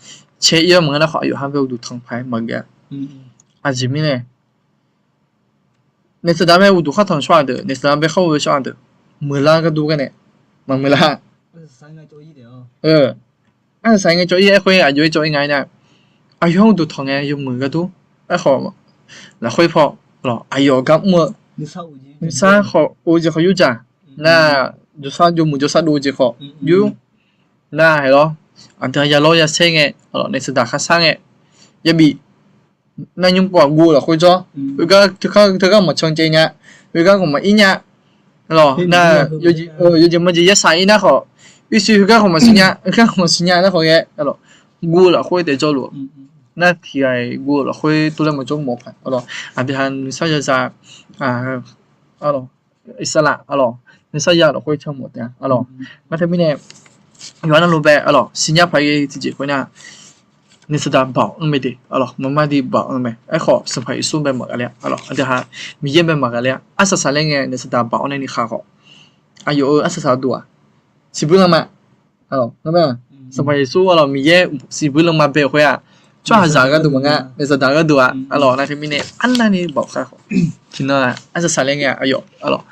cae ir-awr maqngeur nar khawf aqyawf ha bae uqduq tanq paq-aer maqghae-a. Aqjeq mirnae, naef saqdaq bae uqduq khar tanq tsawrhaq deuq, naef saqdaq bae khar ghoe tsawrhaq deuq, meuqlar gharduq gar nae maqmeuq lar. Arsaq saq ngae cawv ir aer khoer aqjox-aer cawv ir nga aer nar, aqyawf-anr uqduq tanq ngae yawmuiq gharduq. Aerkhawf, lafkhoer paw lawr aqyawf gar mr-eu nuisar khawf of-eu jeq khawf yurdzaq nar, jawrshar jawrmuiq jawrshar dov-eu jeq khawf yur nar haeq lawr. Aqdui ha ya lawr ya saer ngae lawr, naef saqdaq kharshar ngae yabif nar nymr pov aqguv lafkhoer jawr, khoergar teugar maqcan caev nya, khoergar khawf maqir nya lawr nar, yawjeq majeq ya saq ir nar khawf, irshuir khoergar khawf maqsiq nya, khoergar khawf maqsiq nya nar khawf ghae lawr, guv-eu lafkhoer taef jawrluf-eu nar tiqghaq-iq guv-eu lafkhoer tov laer maqjawr mawf paq lawr. Aqdui ha nuisar ya za, lawr, iqsaqlaq lawr, nuisar ya lafkhoer can mawf taef-a lawr. Nar teumirnae, yawqha navluf bae lawr siqnya paq-aer ghae tiqjeq khoer nar, naef saqdaq baoq anr mae de lawr, maqmar di baoq anr mae. Aerkhawf Sanqpaq Yeqsur bae maqghaqler-a lawr, aqdui ha Miqyaer bae maqghaqler-a. Arsaq saqler ngae naef saqdaq baoq anr nae ni khaq khawf, aqyawf-euq arsaq saq dov-aq, siqbuir lanma Sanqpaq Yeqsur lawr Miqyaer siqbuir lanma bae-eu khoer-aq, tsawrhaqzaq gharduq maqnga, naef saqdaq gharduq-a lawr. Nar teumirnae arnavni baoq khar khawf, tiqnan-aq arsaq saqler ngae aqyawf lawr,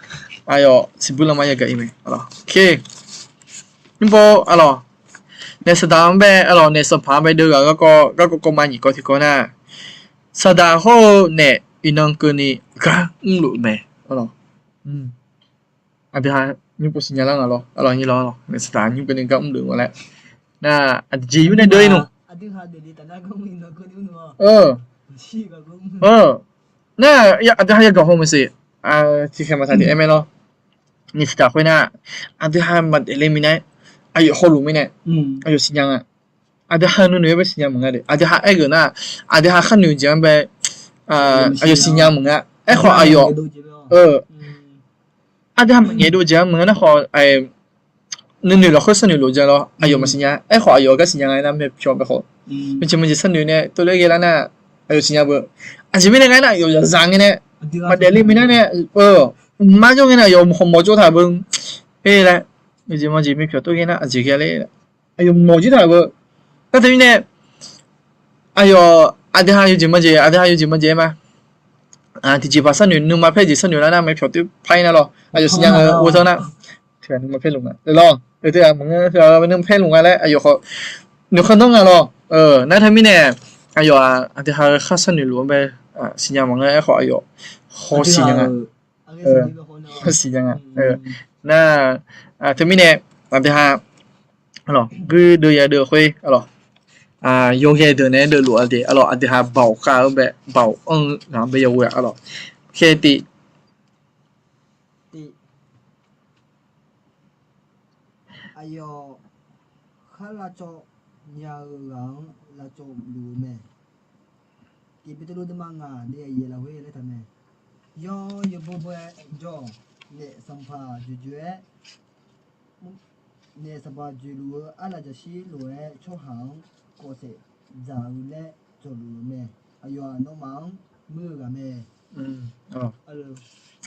aqyawf siqbuir lanma yagaq ir mae lawr. Nymr pov lawr, naef saqdaq-anr bae lawr, naef sanqpaq-anr bae deuv ghaq garkawv garkawv kawv ma nyiq kawv tiqkawv nar, saqdaq hawr-eu naef iqnan keuvni gar mrluf mae lawr. Aqdui ha nymr pov siqnya lar nga lawr, lawr nyi lawr, naef saqdaq nymr keuvni gar mrluf nga laer. Nar aqjeq yur nae deuv-ir nmr. Nar aqdui ha yagaq haw maqsiq. Tiqkhaeq maqtaq tiq aer mae lawr. Naef saqdaq khoer nar, aqdui ha maqdaef le minav-aer, aqyawf hawluf mirnae, aqyawf siqnya nga. Aqdui ha nuinoeq-aer bae siqnya maqnga de. Aqdui ha aer-euq nar, aqdui ha khar noeq jeq-anr bae aqyawf siqnya maqnga. Aerkhawf aqyawf, aqdui ha maqngaeq dov jeq-anr maqnga nar khawf, nuinoeq lafkhoer sharnoeq lof ja lawr, aqyawf maqsiq nya. Aerkhawf aqyawf gar siqnya nga aer nar, maeqpyawq bae khawf, maeqjeq maqjeq sharnoeq nae tov ler ghae lar nar, aqyawf siqnya beuq. Aqjeq mirnae nga aer nar, aqyawf zaqzaq ngae nae maqdaef le mirnae nae, mqmaq jawr ngae nae aqyawf khawf mawf jawr taq beu. Aer laer, jeq maqjeq maeqpyawq tov ghae nar aqjeq ghae ler, aqyawf mawf jir taq beu. Nar teumirnae aqyawf aqdui ha yawjeq maqjeq, aqdui ha yawjeq maqjeq aer ma. Tiqjeq paq sharnoeq, nuima paer jeq sharnoeq lar nar maeqpyawq tov par ir nar lawr, aqyawf siqnya nga ghov tanr nar, tiq ghaq nuima paer luf nga lawr, nuima paer luf nga laer aqyawf khawf noeqkhanr danr nga lawr. Nar teumirnae aqyawf-aq aqdui ha-eu khar sharnoeq luf-anr bae siqnya maqngeur, aerkhawf aqyawf hawsiq nya nga. Hawsiq nya nga. Nar teumirnae aqdui ha guirdeuv yadeuv khoer lawr, yawghae deuq naeq-aer deuvluf-a de, aqdui ha baoq khav-eu bae, baoq anr-eu ghaq bae yawghoe-a lawr. Khaer tiv Aqyawf khar lavcawv nya-eu ghaq-anr lavcawv luf-eu mae. Tiq Beqtuvluv deuvma ngaq deuv yaeq lafkhoer laer taq mae. Yawr yawbo bae jawr-awq. Naef sanqpaq joejoe-aer, naef sanqpaq joeqluf-eu arlaf jaqshir lof-aer tsawrhaq-anr kawvsaef dzaq-eu laer jawqluf-eu mae. Aqyawf-aq nawmaf-anr muir-eu ghaq mae.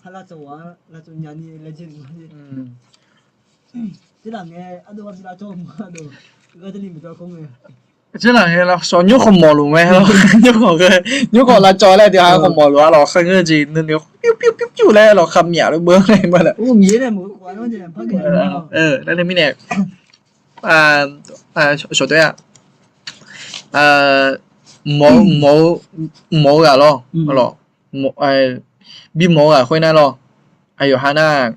Khar lavcawv ghaq-anr lavcawv nya ni laer jer. Tserlaq ngae lavcawv maqkar dov, gharjawrni maqjawr kawr ngae. Tserlaq ngae lavcawv nymr khawf mawfluf mae. Nymr khawf, nymr khawf lavcawv laer aqdui ha khawf mawfluf-a lawr, kharngeur jeq nuinoeq pyur pyur pyur pyur laer lawr, kharmyaf lof beu nae ma laf. Nar teumirnae shawqdoe-a, mawf-eu ghaq lawr, bimawf-eu ghaq khoernar lawr, aqyawf ha nar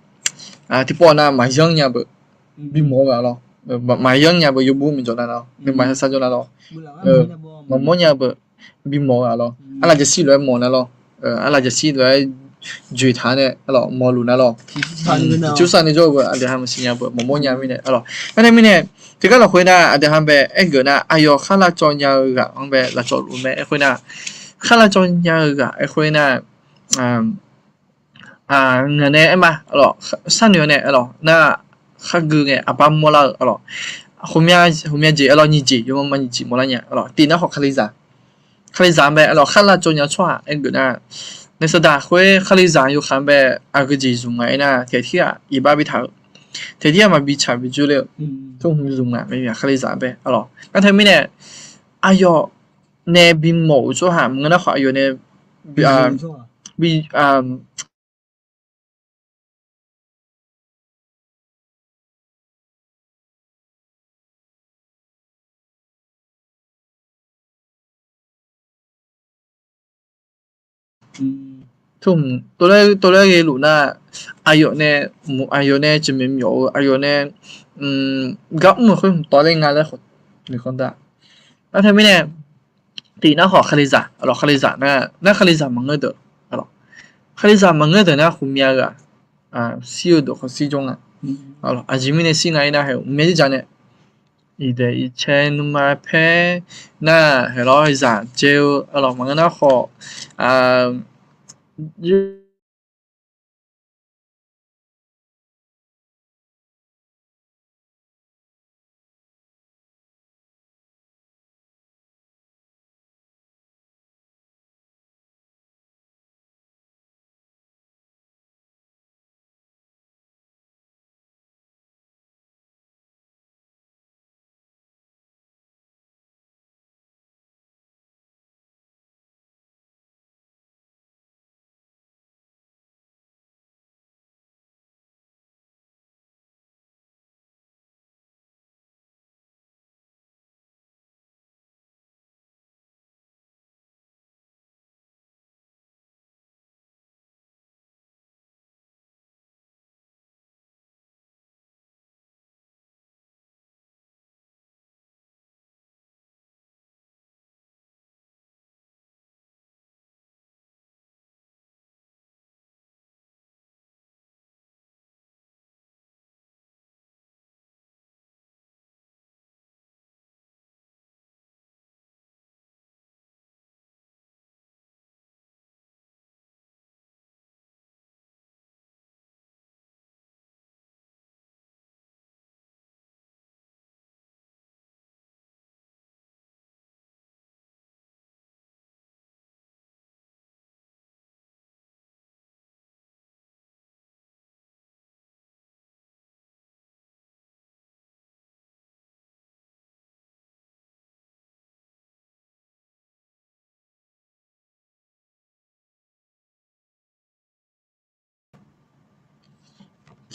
tiqpov nar maqyanr nya beuf, bimawf-eu ghaq lawr, maqyanr nya beuf, yawbur miqjawq nar lawr, nuima sar jawr nar lawr, maqmawr nya beuf, bimawf-eu ghaq lawr, arlaf jaqshir lof-aer mawf nar lawr, arlaf jaqshir lof-aer joeqtaq nae lawr mawfluf nar lawr, tiqcursav ni jawr-eu beuf, aqdui ha maqsiq nya beuf, maqmawr nya mirnae lawr. Nar teumirnae tiqgar lafkhoer nar aqdui ha bae aergeuf nar, aqyawf khar lavcawv nya-eu ghaq-anr bae lavcawv luf mae. Aerkhoer nar, khar lavcawv nya-eu ghaq aerkhoer nar, ngaq nae aer ma lawr, sharnoeq-eu nae lawr nar, khargui ngae aqbar mawrlar-eu lawr, ghawqmya jeq lawr, nyiq jeq yawma ma nyiq jeq mawrlar nya lawr. Tiq nar khawf kalizaq, kalizaq-anr bae lawr khar lavcawv nya-eu tsawrhaq aergeuf nar, naef saqdaq khoer kalizaq yawkhav-anr bae aqgeu jeq zmq nga aernar, taef tir-aq iqbax bitaq-eu, taef tir-aq maqbi tsaq bi jur ler-eu, tmr hmq zmq nga mae, kalizaq-anr bae lawr. Nar teumirnae aqyawf nae bimawf-euq tsawrhaq maqngeur nar khawf aqyawf nae bi tov laer ghae luf nar, aqyawf nae, aqyawf nae jeqmaeq myawf-eu, aqyawf nae gar mr-euq khoer mqtawv ler nga laer khawf noeqkhanr da. Nar teumirnae tiq nar khawf kalizaq lawr, kalizaq nar, nar kalizaq maqngeur deuq lawr, kalizaq maqngeur deuq nar ghawqmya-eu-aq, shir-eu deuq khawf shir jawr nga. Aqjeq mirnae shir nga aernar, haeq ghawqmya jir ja nae, iqdaeq iqcae nuima paer nar, haeq lawr zaq dzae-eu lawr maqngeur nar khawf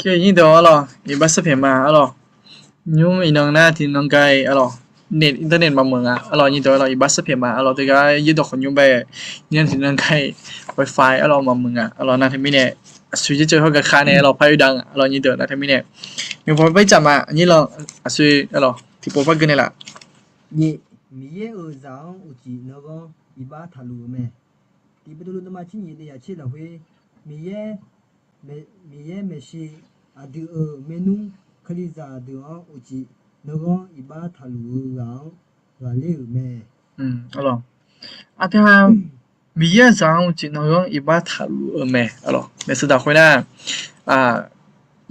Nyirdeuq arlawq, iqbax sarpyaeq ma arlawq. Nymr iqnan nar tiqnan gaq-iq arlawq, net internet maqmeuq nga arlawq. Nyirdeuq arlawq, iqbax sarpyaeq ma arlawq. Teugar yaerdawq khawf nymr bae, nymr tiqnan gaq-iq wifi arlawq maqmeuq nga arlawq. Nar teumirnae aqsur yaerceuv hawr gaqka nae arlawq par oe dav nga arlawq. Nyirdeuq nar teumirnae, nymr paw par ircaf ma, nyir lan aqsur arlawq tiqpov par gui naeqlaf. Miqyaer-euq zaq-anr uqcif nan ghanr iqbax taqluf-eu mae. Tiqbetuvluv navmaqtser nyiq nae yaqtser lafkhoer, Miqyaer, Miqyaer maeqshi aqdui-euq maernmr kalizaq deuq-anr uqcif nan ghanr iqbax taqluf-eu ghaq-anr ghaqler-euq mae. Aqdui-aq, Miqyaer-euq zaq-anr uqcif nan ghanr iqbax taqluf-eu mae. Naef saqdaq khoernar,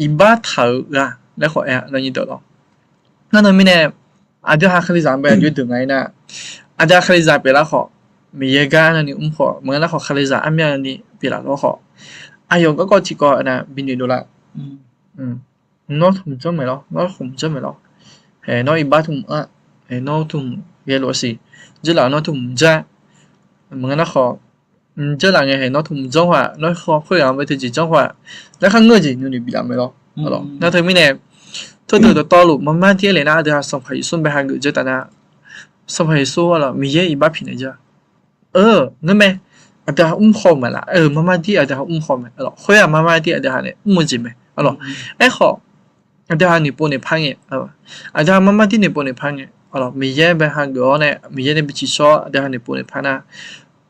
iqbax taq-euq ghaq laer khawf aer-a. Nar teumirnae, aqdui-aq kalizaq-anr bae aqjox deuq nga-ir nar, aqdui-aq kalizaq pyeuflar khawf, Miqyaer gar navni mr khawf, maqngeur nar khawf kalizaq armyavni pyeuflaf lawr khawf, aqyawf garkawv tiqkawv nar binoeq dovlar. Nawr tmq janr maeq lawr, nawr khmq janr maeq lawr. Haeq nawr iqbax tmq-a, haeq nawr tmq ghae lof-a siq, dzeurlaf nawr tmq jar. Maqngeur nar khawf, dzeurlaf ngae haeq nawr tmq janr khawf-aq, nawr khoerghaq-anr bae teujeq janr khawf-aq, laer kharngeur-eu jeq nuinoeq biflaf mae lawr. Nar teumirnae, teudeuq dawqtawvluf marmar dir-aer le nar, aqdui-aq Sanqpaq Yeqsur bae hageuf dzeur taf nar, Sanqpaq Yeqsur arlawq Miqyaer iqbax pyaeqnaeq jar. Ngeurmae, aqdui-aq mr haw-eu mae laf. Marmar dir aqdui-aq mr haw-eu mae arlawq. Khoer-aq marmar dir aqdui-aq nae mr-eu jeq mae arlawq. Aerkhawf, aqdui-aq noeqpov noeqpar ngae, aqdui-aq marmar dir noeqpov noeqpar ngae arlawq, Miqyaer bae hageuf-awr nae Miqyaer nae bi ciqshawr aqdui-aq noeqpov noeqpar nar,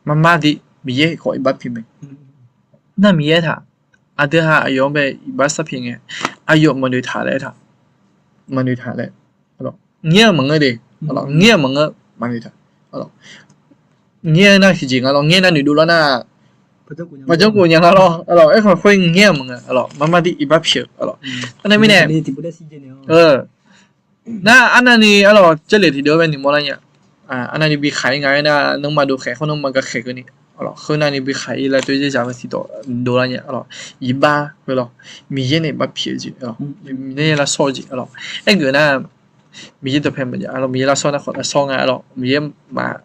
marmar dir Miqyaer khawf iqbax pyaeq mae. Nar Miqyaer taq, aqdui-aq aqyawf-anr bae iqbax sarpyaeq ngae, aqyawf maqnoeq taq laer taq, maqnoeq taq laer, ngaer-eu maqngeur de, ngaer-eu maqngeur, maqnoeq taq. Ngaer nar tiqjeq nga lawr, ngaer nar noeqdov lar nar, maqjanr khof nya nga lawr arlawq. Aerkhawf khoer ngaer-eu maqngeur arlawq, marmar dir iqbax pyaeq-eu arlawq. Nar mirnae, nar arnavni arlawq jarlif tiqdeuv-anr bae noeqmawr lar nya. Arnavni bi khaq-ir nga-aer nar, nanrma dov khaeq hawr nanrma gaq khaeq keuvni, khoer navni bi khaq-ir laer toer zaerzaq-eu tiqdawq dovlar nya arlawq. Iqbax khoer lawr, Miqyaer nae iqbax pyaeq-eu jeq arlawq, Miqyaer lavshawr-eu jeq arlawq. Aergeuf nar, Miqyaer dawqpae maqjav arlawq, Miqyaer lavshawr nar khawf lavshawr nga arlawq. Miqyaer maq,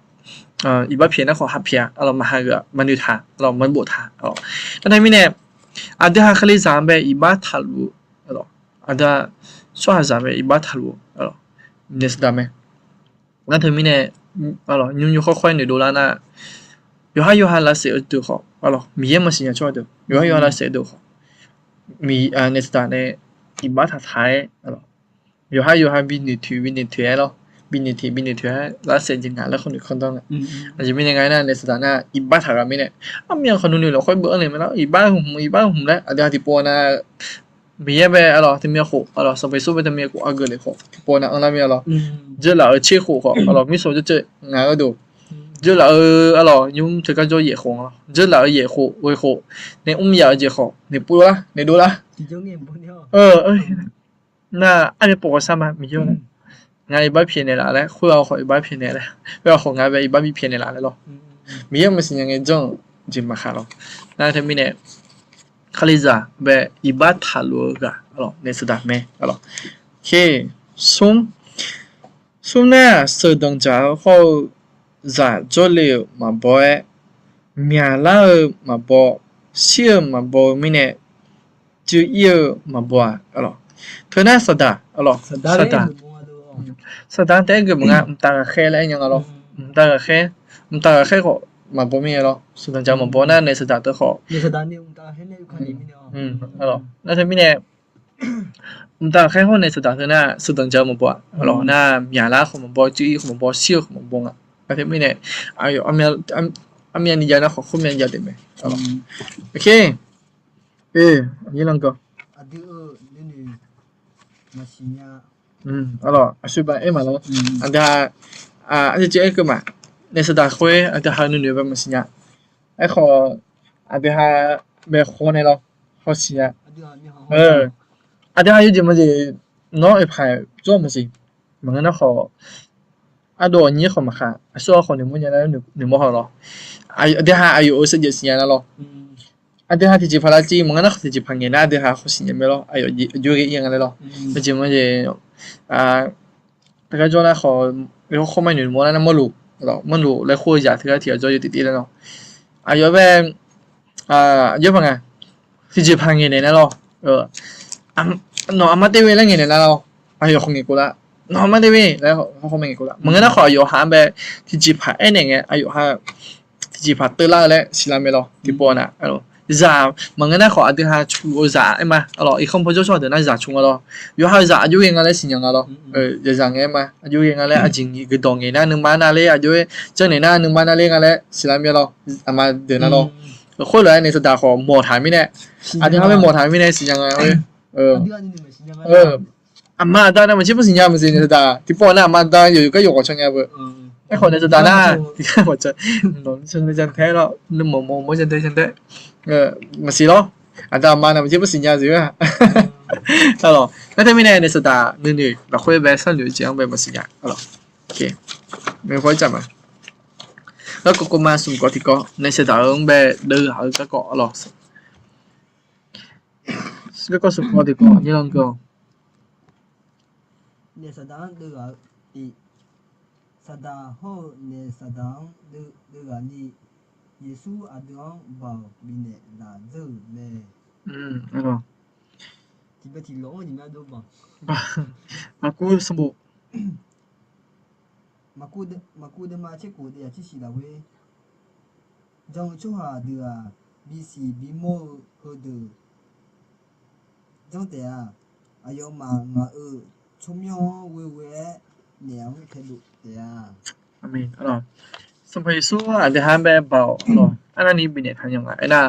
iqbax pyaeq nar khawf hapyaeq arlawq, maqhageuf-a, maqnoeq taq arlawq, maqbof taq arlawq. Nar teumirnae, aqdui-aq kalizaq-anr bae iqbax taqluf-eu arlawq, aqdui-aq tsawrhaqzaq bae iqbax taqluf-eu arlawq, naef saqdaq mae. Nar teumirnae, nymr nymr khawr khawr-aer noeqdov lar nar, yawqhar yawqha lavsaef-eu deuq khawf arlawq, Miqyaer maqsiq nya tsawrhaq deuq, yawqhar yawqha lavsaef-eu deuq khawf, naef saqdaq nae iqbax taqtaq-aer arlawq, yawqhar yawqha binoeq toeq binoeq toeq-aer lawr, binoeq toeq binoeq toeq-aer lavsaef jeq ngaq laer khawf noeq kanr danr nga. Aqjeq mirnae nga-aer nar, naef saqdaq nar iqbax taq ghaq mirnae, armyan khawf nuinoeq lafkhoer beu-anr le mae lar, iqbax hmq iqbax hmq laer aqdui-aq tiqpov nar, Miqyaer bae arlawq teumyan khof arlawq, Sanqpaq Yeqsur bae teumyan khof aqgeu lef khawf tiqpov nar anrlar mir arlawq. Dzeurlaf-euq tser khof khawf arlawq, mirtsaq jawrceuv ngaq-eu deuq, dzeurlaf-eu arlawq nymr teu gar jawr yaef khof, dzeurlaf-eu yaef khof ghoe khof nae mr yaf-eu jeq khawf noeqpov lar, noeqdov lar. Nar aryaer pov ghawqshar ma Miqyaer-or, ngar iqbax pyaeqnaeq laf laer, khoer-aq khawf iqbax pyaeqnaeq laer, khoer-aq khawf ngar bae iqbax bi pyaeqnaeq laf laer lawr. Miqyaer maqsiq nya ngae janr-eu jeq maqkhaq lawr. Nar teumirnae, kalizaq bae iqbax taqluf-eu ghaq arlawq, naef saqdaq mae arlawq. Smr, smr nar-aq, sheuqdanq dzaq-eu hawr-eu zaq jawrle-euq maqbaw-aer, myaqlar-eu maqbaw, shir-eu maqbaw-eu mirnae, cuiv ir-eu maqbaw-aq arlawq. Teunar saqdaq arlawq, saqdaq, saqdaq-anr taef-aer geuf maqnga, mqtav ghaqkhaer laer aer nya nga lawr. Mqtav ghaqkhaer, mqtav ghaqkhaer khawf maqbaw mir-aer lawr. Sheuqdanq dzaq-eu maqbaw nar naef saqdaq teu khawf. Nar teumirnae, mqtav ghaqkhaer hawr naef saqdaq teu nar sheuqdanq dzaq-eu maqbaw-aq arlawq, nar myaqlar khawf maqbaw, cuiv ir khawf maqbaw, shir-eu khawf maqbaw nga. Nar teumirnae, aqyawf armyavni jav nar khawf khoermyav jav taef mae. Aqsur ba aer maqlawr. Aqdui-aq, arciv civ aer keuv ma, naef saqdaq khoer aqdui ha nuinoeq bae maqsiq nya. Aerkhawf, aqdui ha bae khawr nae lawr, hawsiq nya. Aqdui ha yawjeq maqjeq nawr oeqpaq jawr maqsiq. Maqngeur nar khawf, ardov aqnyir khawf maqkhaq, aqsur-aq khawf noeqmawr nya nar noeqmawr haw lawr. Aqdui ha aqyawf-euq sheuqjeq siqnya nar lawr. Aqdui ha tiqjeqpaq lavciv maqngeur nar khawf tiqjeqpaq ngaeq nar aqdui ha khawf siqnya mae lawr. Aqyawf aqjox ghae ir-a nga laer lawr. Yawjeq maqjeq, teugar jawr nar khawf, yawkhawr mar noeqmawr nar mawrlof, mawrlof laer khawr-eu zaq teugar tiq ghaq jawr yawtif tif laer lawr. Aqyawf bae, aqjox paq nga, tiqjeqpaq ngaeq naeq nar lawr. Nawq aqma tev-eu laer ngaeqnaeq lar-awr, aqyawf khawf ngaeq kov lar. Nawq aqma tev-eu laer khawf ngaeq kov lar. Maqngeur nar khawf aqyawf ha-anr bae tiqjeqpaq aernaeq ngae, aqyawf ha tiqjeqpaq teular-eu laer siqlar mae lawr. Tiqpov nar, zaq maqngeur nar khawf aqdui ha cu-eu zaq aer ma. Arlawq, irkanr paw jawr tsawrhaq deuq nar zaq cu nga lawr. Yawqha-euq zaq aqjox ghae nga laer siqnya nga lawr. Yawqha-euq zaq aqjox ghae nga laer, aqjeq guiqdawq ngaeq nar nuima nav ler, aqjox-aer janrnaeq nar nuima nav ler nga laer siqlar mae lawr. Aqma deuq nar lawr. Khoerlof-aer nae saqdaq khawf mawq taq mirnae, aqdui ha bae mawq taq mirnae siqnya nga. Aqma aqda nav maqtser bar siqnya maqsiq nae saqdaq. Tiqpov nar aqma aqda yawqyawq gar yawqghawq can nya beu. Aerkhawf nae saqdaq nar, tiqgar mawq can, nawq can tae lar, nuimawq mawq mawr can tae can tae maqsiq lawr. Aqda aqma nav maqtser bar siqnya siq-a. Arlawq, nar teumirnae nae saqdaq nuinoeq lafkhoer bae sharnoeq-eu jeq-anr bae maqsiq nya. Arlawq, garkawv kawv ma smq kawv tiqkawv nae saqdaq-euq-anr bae deuv ghaq-eu garkawv arlawq. Garkawv smq kawv tiqkawv nyiq lan geur-awq. Naef saqdaq-anr deuv ghaq-eu, saqdaq hawr-eu naef saqdaq-anr deuv ghaq ni, Yeqsur aqdui-anr baoq bifnaeq laf dzeur-euq mae. Tiqbae tiqlof-anr ni ma dov baoq. Maqkur sanqbof. Maqkur deuvma tser khof deuvyaq tser shif lafkhoer, jan-eu tsawrhaq deuq-aq, bisiq bimawr-eu heudeuq janr taef-a. Aqyawfmaf ngaq-euq tsawrmyanr-anr ghoe ghoe-aer naef-anr taedov taef-a. Sanqpaq Yeqsur aqdui ha-anr bae baoq arlawq, arnavni bifnaeq taqnya nga aernar,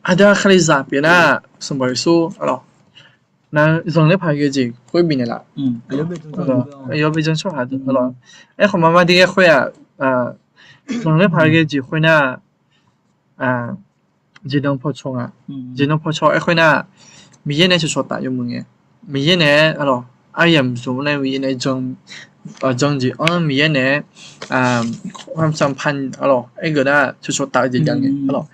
aqdui ha kalizaq pyeuf nar, Sanqpaq Yeqsur arlawq, nar zanqler paq ghae jeq khoer bifnaeq laf. Aqyawf bae jan tsawrhaq deuq arlawq. Aerkhawf maqma de ghae khoer-aq, zanqler paq ghae jeq khoer nar, jeqnan paw caw nga. Jeqnan paw caw aerkhoer nar, Miqyaer nae cawqcawq taf yawmuiq ngae, Miqyaer nae arlawq, aryamq zmq nae Miqyaer nae jan jeq-anr Miqyaer nae-aer, arlawq, aergeuf nar cawqcawq taf-eu jeq jav ngae arlawq.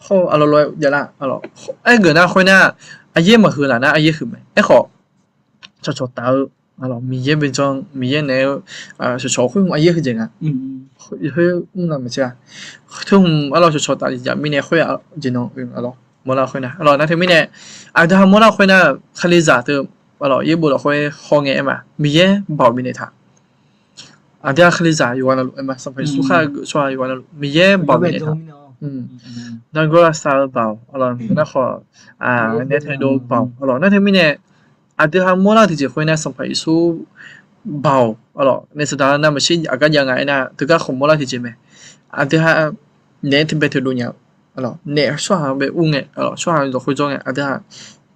Hawr-eu arlawq lof-aer javlar arlawq. Aergeuf nar khoer nar, aryaer maqhuiq laf nar aryaer huiq mae. Aerkhawf cawqcawq taf-eu Miqyaer bae jan, Miqyaer nae-eu cawqcawq khoer hmq aryaer huiqdzaeq nga. Khoer mr na maqtser-a. Teu hmq arlawq cawqcawq taf jeq jav mirnae khoer-aq jeqnan arlawq mawrlar khoer nar arlawq nar teumirnae, aqdui ha mawrlar khoer nar kalizaq teu arlawq yaerbof lafkhoer hawngae aer ma, Miqyaer baoq bifnaeq taq. Aqdui ha kalizaq yawqghaq navluf aer ma, Sanqpaq Yeqsur khar geuf tsawrhaq yawqghaq navluf Miqyaer baoq bifnaeq taq. Nargawr lavsav-eu baoq arlawq, nar khawf nae taedov baoq arlawq nar teumirnae, aqdui ha mawrlar-eu tiqjeq khoer nar Sanqpaq Yeqsur baoq arlawq nae saqdaq navmaqtser aqgar jav nga aernar, teugar khawf mawrlar tiqjeq mae. Aqdui ha naef-aer bae taedov nya-eu arlawq, naef tsawrhaq bae ur ngae arlawq, tsawrhaq zawq khoer jawr ngae aqdui ha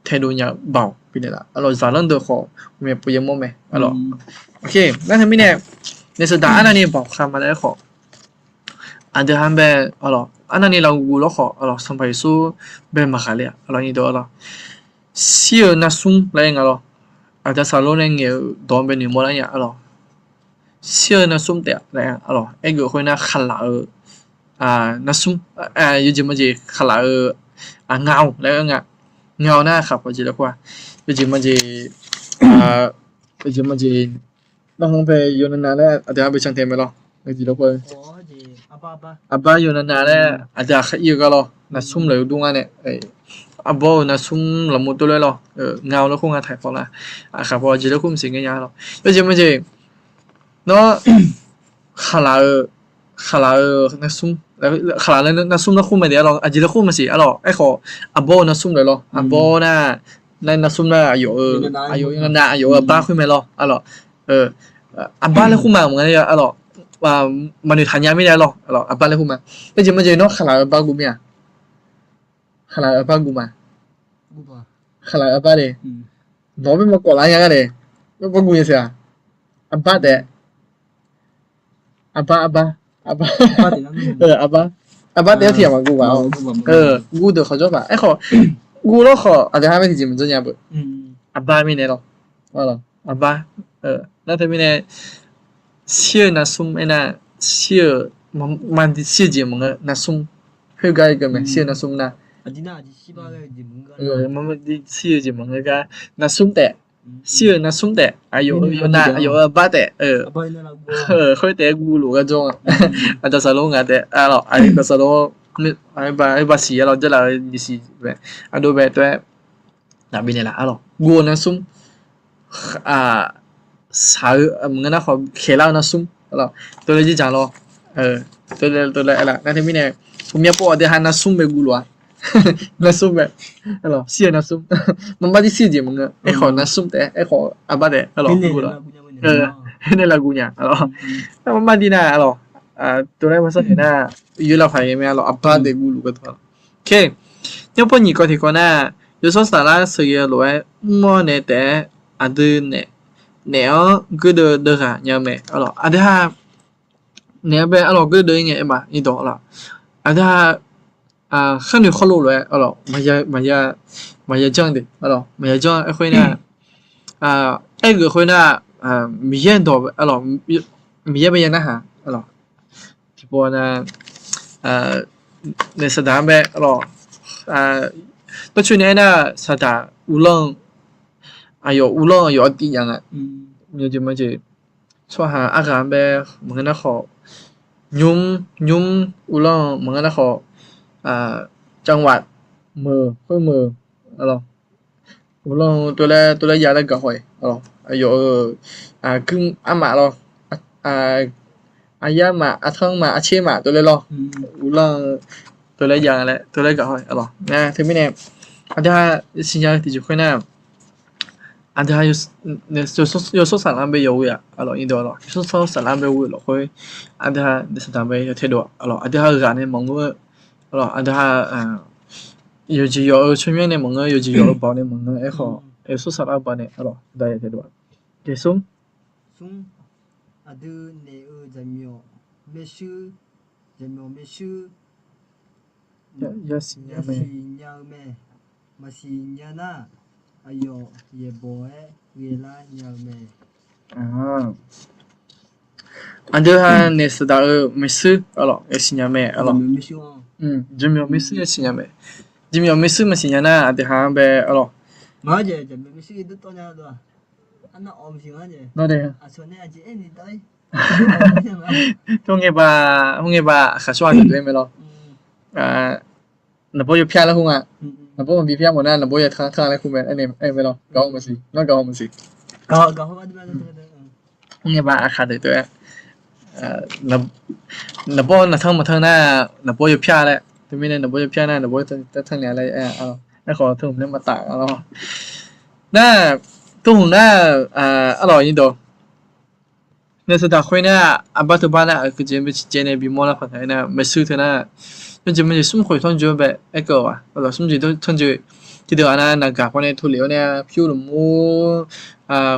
taedov nya-eu baoq bifnaeq laf arlawq, zaqlanr deuq khawf maeqpov yamawr mae arlawq. Nar teumirnae, naef saqdaq arnavni baoq khavma laer aerkhawf, aqdui ha-anr bae arlawq arnavni lavguv lawrkhawf arlawq Sanqpaq Yeqsur bae maqghaq le-a arlawq nyiq dawq arlawq. Shir-eu narsmr laer aer nga lawr. Aqda saqlor nae ngaeq-eu dawq-anr bae noeqmawr lar nya arlawq. Shir-eu narsmr taef laer arlawq aergeuf khoer nar khaqlaq-eu narsmr, yawjeq majeq khaqlaq-eu nga-awq laer aer nga. Nga-awq nar khaqpaw jeq laer khoer-a, yawjeq majeq, yawjeq majeq, narhaq bae yawqnan nav laer aqdui ha bae can tae mae lawr. Aqbar yawqnan nav laer aqdui ha khar ir-eu gar lawr, narsmr laeq-eu dur ngar nae, arbawr-eu narsmr lafmur tov laer lawr, nga-awq laer khoer nga taq paw nar, khaqpaw jeq laer khoer maqsiq ngae nya lawr. Yawjeq majeq nawr khaqlaq-eu, khaqlaq-eu narsmr, khaqlaq narsmr laer khoer mae de arlawq, aqjeq laer khoer maqsiq arlawq. Aerkhawf aqbawr-eu narsmr laeq lawr, aqbawr nar, nar narsmr nar aqyawf-eu, aqyawf-eu aqbar khoer mae lawr arlawq. Aqbar laer khoer ma maqnga arlawq, maqnoeq taq nya mirnae lawr arlawq, aqbar laer khoer ma. Yawjeq majeq nawr khaqlaq-eu aqbar guv mir-a? Khaqlaq-eu aqbar guv ma. Khaqlaq-eu aqbar de. Nawq-anr bae maqkawv lar nya gar de. Aqbar guv nya siq-aq, aqbar taef. Aqbar, aqbar, aqbar, aqbar, aqbar taef-anr tiq ghaq maqguv ma. Guv deuq khawf jawr paq. Aerkhawf guv lawrkhawf aqdui ha-anr bae tiqjeq maqjanr nya beu. Aqbar mirnae lawr. Aqbar, nar teumirnae shir-eu narsmr aernar, shir-eu, shir-eu jeq maqngeur narsmr. Khoergar ghae mae shir-eu narsmr nar, shir-eu jeq maqngeur gar narsmr taef. Shir-eu narsmr taef, aqyawf-eu yawqnan aqyawf-eu aqbar taef. Khoer taef-aer guv lof gar jawr-a. Aqda saqlor nga taef arlawq, aqda saqlor, aer ba siq arlawq, jarlaf-eu jeq siq mae. Aqdov bae tov-aer Naqbi naeqlaf arlawq, guv-eu nar smr, shaq-eu maqngeur nar khawf khaeqlar-eu nar smr arlawq, tov laer jirdzaq lawr. Tov laer, tov laer arlawq, nar teumirnae, uqmya pov aqdui ha nar smr bae guv lof-a. Nar smr bae, arlawq, shir-eu nar smr, maqbar dir shir-eu jeq maqngeur, aerkhawf nar smr taef-aer, aerkhawf arbar taef arlawq guv lof-a. Aernae lavguv nya arlawq. Maqbar dir nar arlawq, tov laer maqsar taef nar, yoerlar paq-aer mae arlawq, arbar taef guv luf-eu dawq. Nymrpov nyiq kawv tiqkawv nar, yawshawr saflar sheuqghae-eu lof-aer mr-awr nae taef-aer aqdui naeq-anr gerdeuv deuv ghaq nya-eu mae arlawq. Aqdui ha naeq-anr bae arlawq gerdeuv-ir ngae aer ma irdawq arlawq. Aqdui ha kharnoeq khawrlov lof-aer arlawq, maqya janr de arlawq, maqya janr aerkhoer nar, aergeuf khoer nar, Miqyaer dawq arlawq, Miqyaer bae ya narhaq arlawq. Tiqpov nar, naef saqdaq-anr bae arlawq, dawrcoeni aernar saqdaq uvlanr-eu, aqyawf uvlanr-eu aqyawf artiv nya nga. Yawjeq majeq, tsawrhaq arghaq-anr bae maqngeur nar khawf, nymr nymr uvlanr-eu maqngeur nar khawf, จังหวัด meuq khoer meuq arlawq, uvlanr-eu tov laer tov laer ya laer gaq haw-iq arlawq, aqyawf-euq guir armaf lawr, aqyar maf, aqtanr maf, aqtser maf tov laer lawr, uvlanr-eu tov laer ya laer tov laer gaq haw-iq arlawq. Teumirnae aqdui ha siqnya-eu tiqjeq khoer nar, aqdui ha yawshawr saflar-anr bae yawghoe-aq arlawq, irdawq arlawq, yawshawr saflar-anr bae ghoe-eu lafkhoer, aqdui ha naef saqdaq bae yawtaedov arlawq, aqdui ha-eu ghaq nae maqngeur arlawq, aqdui ha yawqjeq yawq-eu tsawrmyanr nae maqngeur, yawqjeq yawq-eu baoq nae maqngeur, aerkhawf yawshawr saflar-eu baoq nae arlawq, aqdui ha yawtaedov-a. Smr, smr, aqdui naeq-eu jaqmyawf maershuir, jaqmyawf maershuir yasiq nya-eu mae. Maqsiq nya nar, aqyawf yaeqbawq-aer ghaelar nya-eu mae. Aqdui ha naef saqdaq-euq maershuir arlawq yasiq nya mae arlawq. Jaqmyawf maershuir yasiq nya mae. Jaqmyawf maershuir maqsiq nya nar aqdui ha-anr bae arlawq, Tov ngae baq, hov ngae baq aqkhaq tsawrhaq deuq-aer mae lawr. Naqbawr yawpyar laer khoer nga. Naqbawr maqbi pyar mawf nar naqbawr yatanr tanr laer khoer mae, aer mae lawr. Gaq haw maqsiq, nawr gaq haw maqsiq. Hov ngae baq aqkhaq deuq tov-aer, naqbawr naqtanr maqtanr nar naqbawr yawpyar laer, teumirnae naqbawr yawpyar nar naqbawr tanr nya laer, aerkhawf tov hmq laer maqtaf lawr. Nar, tov hmq nar, arlawq irdawq, naef saqdaq khoer nar, arbar teubar nar aqgeujeq bae ciqcaev nae bimawr lar paq taq-aer nar maershuir teu nar, yawjeq majeq smrkhoeq tanrjoe-anr bae aerkeuv-awq-aq arlawq, smrjeq tanrjoe. Tiqdeuq-aq nar naqgaq pawnae tov lef-awr nae pyur lmqmr,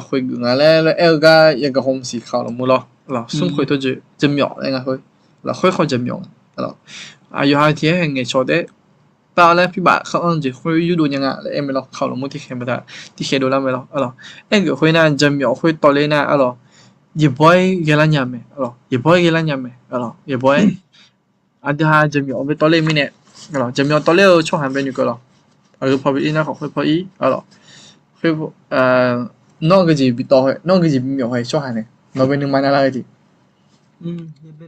khoeq geuf nga laer aer-eu gar yagaq haw maqsiq kaq lmqmr lawr. Smrkhoeq tanrjoe jaqmyawf laer nga khoer, lafkhoer khawf jaqmyawf nga. Aqyawf ha tiq-aer hae ngaeqcawq taef-aer taf laer pyur baf khanr-anr jeq khoer yurdov nya nga laer aer mae lawr. Kaq lmqmr tiqkhaeq maqtaq, tiqkhaeq dovlar mae lawr arlawq. Aergeuf khoer nar jaqmyawf khoer tawvler nar arlawq, yaeqbawq-aer ghaelar nya mae arlawq, yaeqbawq-aer ghaelar nya mae arlawq, yaeqbawq-aer. Aqdui ha jaqmyawf bae tawvler mirnae, jaqmyawf tawvler-eu tsawrhaq bae noeqkeuv lawr. Aqgeu paw bi ir nar khawf khoer paw ir arlawq. Nawr geujeq bi tawv, nawr geujeq bimyawf hae tsawrhaq nae nawq bae nuima navlar-eu jeq. Maqmuiq bae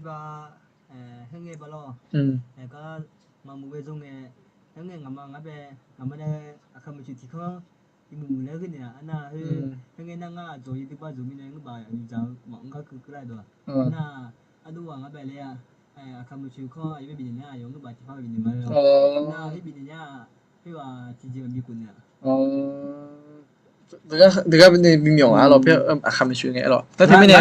dzawr ngae, aer ngae ngaqma ngar bae, ngaqma nae aqkaq maqcoeq tiq kanr, iqmuiq muiq laer ghae naeq-aq arnar, khoer, aer ngae nar ngar aqdzawq yadui bar dzawq mirnae ngeur baf yadzaq-eu maqmr gar keuv keuv lar-aer dawq-aq. Arnar, ardov ghaq ngar bae laer-a, aqkaq maqcoeq kanr aqyawf bae bifnaeq nar aqyawf ngeur baf tiqpar bae bifnaeq ma. Nar khoer bifnaeq nar, khoer ghaq tiqjeq maqbi khof naeq-a. Deugar nae bimyawf-a lawr, aqkaq maqcoeq ngae lawr. Nar teumirnae,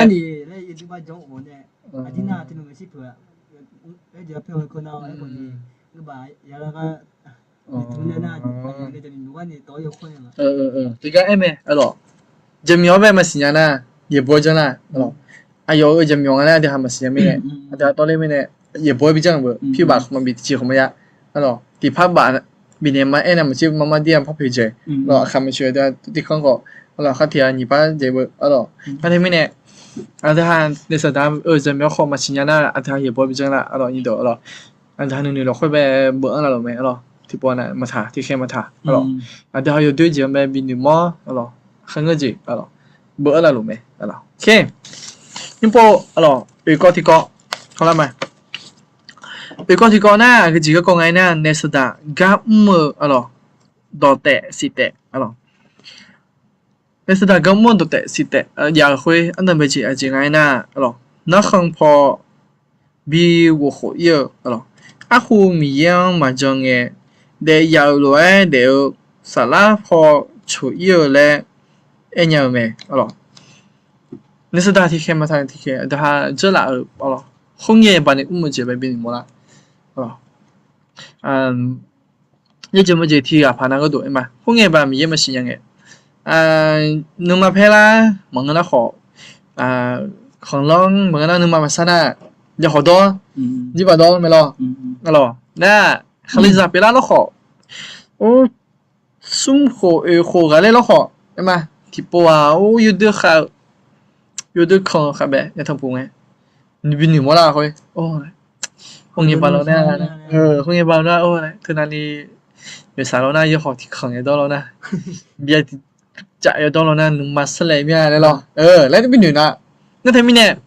tiqgar aer mae, arlawq, jaqmyawf-anr bae maqsiq nya nar, yaeqbawq-aer janr lar. Aqyawf-euq jaqmyawf nga laer aqdui ha maqsiq nya mirnae, aqdui ha tawvler mirnae, yaeqbawq-aer bi janr-eu beu, pyur baf khawf maqbi tiqjeq khawf maqya. Arlawq, tiqpar baf bifnaeq ma aer nar maqtser marmar dir-a par poeq jae. Arlawq, aqkaq maqcoeq aqdui ha tiq kanr khawf, arlawq, khar tiq ghaq nyiq par jae beu. Arlawq, nar teumirnae, aqdui ha naef saqdaq-euq jaqmyawf khawf maqsiq nya nar aqdui ha yaeqbawq-aer bi janr lar. Arlawq, nyiq dawq arlawq, aqdui ha nuinoeq lafkhoer bae beu-anr lar luf mae. Arlawq, tiqpov nar maqtaq, tiqkhaeq maqtaq. Arlawq, aqdui ha yawdoer jeq-anr bae bi noeqmawr. Arlawq, kharngeur jeq. Arlawq, beu-anr lar luf mae. Arlawq, nymrpov, arlawq, oeqkawv tiqkawv, kawvlar ma. Oeqkawv tiqkawv nar aqgeujeq garkawv nga-aer nar naef saqdaq gar mr-eu arlawq, dawqtaef siqtaef, aqlawq. Naef saqdaq gar mr-eu dawqtaef siqtaef jav-euq khoer ardanqbae jeq aqjeq nga aernar, aqlawq, narkhan paw bi ghof khof ir-eu, aqlawq, arhu Miqyaer-anr maqjan ngae, daef yaf-euq lof-aer daef-eu saflar paw coq ir-eu laer aernya-eu mae, aqlawq. Naef saqdaq tiqkhaeq maqtaq tiqkhaeq aqdui ha dzeurlaf-euq, aqlawq, khoerngae baqnae mr-eu jeq bae binoeq mawrlar, aqlawq. Yaerjeq meujeq tiq ghaq paq nar gharduq aer ma, khoerngae baq Miqyaer maqsiq nya ngae, nuima paer lar maqngeur nar khawf, khanqlanr maqngeur nar nuima maqsar nar, yawhawq dawr, jirbaq dawr mae lawr, aqlawq, nar, khaqlizaq pyeuflar lawrkhawf, or, smrkhof oeq khof ghaqler lawrkhawf aer ma, tiqpov-aq or yawdui khav-eu, yawdui kan-eu khavbae yatanq puq ngae, binoeq mawrlar khoer, khoerngae baq lawr nar, khoerngae baq lawr nar, or, teunav ni yawsaq lawr nar, yawhawq tiqkanq yawdawr lawr nar, byav tiqcaf yawdawr lawr nar, nuima sarlae mir-a laer lawr, laer binoeq nar, nar teumirnae,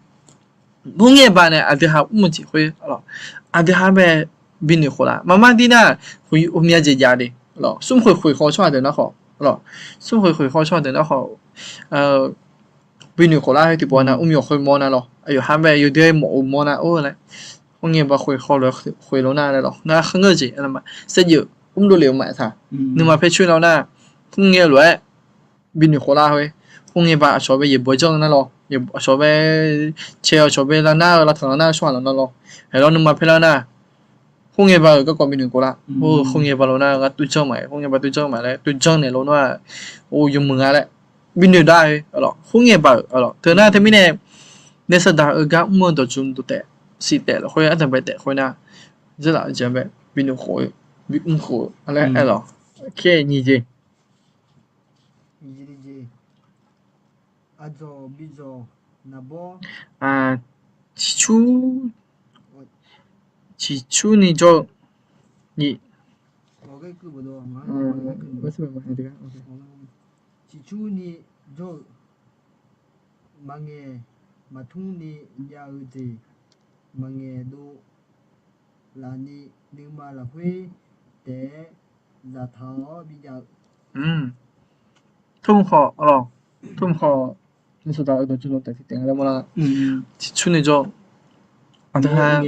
khoerngae baq nae aqdui ha mr-eu jeq khoer, aqlawq, aqdui ha bae binoeq khof lar. Maqmar dir nar, ghawqmya jeq jav de, aqlawq, smrkhoeq khoeq khaw tsawrhaq deuq nar khawf, aqlawq, smrkhoeq khoeq khaw tsawrhaq deuq nar khawf, binoeq khof lar-aer tiqpov nar, mrmyawq khoermawr nar lawr, aqyawf ha bae yawdui-aer mawf-eu mawr nar, or laer, khoerngae baq khoeq khaw lof-aer khoeq lof nar laer lawr, ngar kharngeur-eu jeq aer lar ma, saevdzeuf mr dovlef-eu maqtaq, nuima paer coer lar nar, khoerngae lof-aer binoeq khof lar khoer, khoerngae baq aqcawq bae yaeqbawq janr nar lawr, aqcawq bae cae aqcawq bae lavnar-eu lavtanq lavnar-eu tsawrhaq lawq nar lawr, aerlawr nuima paer lar nar, khoerngae baq-euq garkawv binoeq khof lar, khoerngae baq lof nar ngar tuvjanr maqaer, khoerngae baq tuvjanr maqaer laer tuvjanr naeq lof nar-aq, or yawmuiq nga laer binoeq dar-aer, aqlawq, khoerngae baq-euq, aqlawq, teunar teumirnae, naef saqdaq-eu gar mr-eu dawqtsuif dawqtaef siqtaef lafkhoer ardanqbae taef khoer nar, dzeurlaf-eu jeq bae binoeq khof-eu, bimr khof-eu laer aer lawq. Nyiq jeq, aqdzawq bizawq naqbawr, ciqcur, ciqcurni jawr-eu, ciqcurni jawr-eu, maqngaeq maqtmr ni jav-eu jeq, maqngaeq dov laf ni nuima lafkhoer taef-aer zaftaq-awr bijav-eu, tmr khawf, tmr khawf, naef saqdaq-eu dawqtsuif dawqtaef siqtaef nga laer mawrlar, ciqcurni jawr-eu, aqdui ha,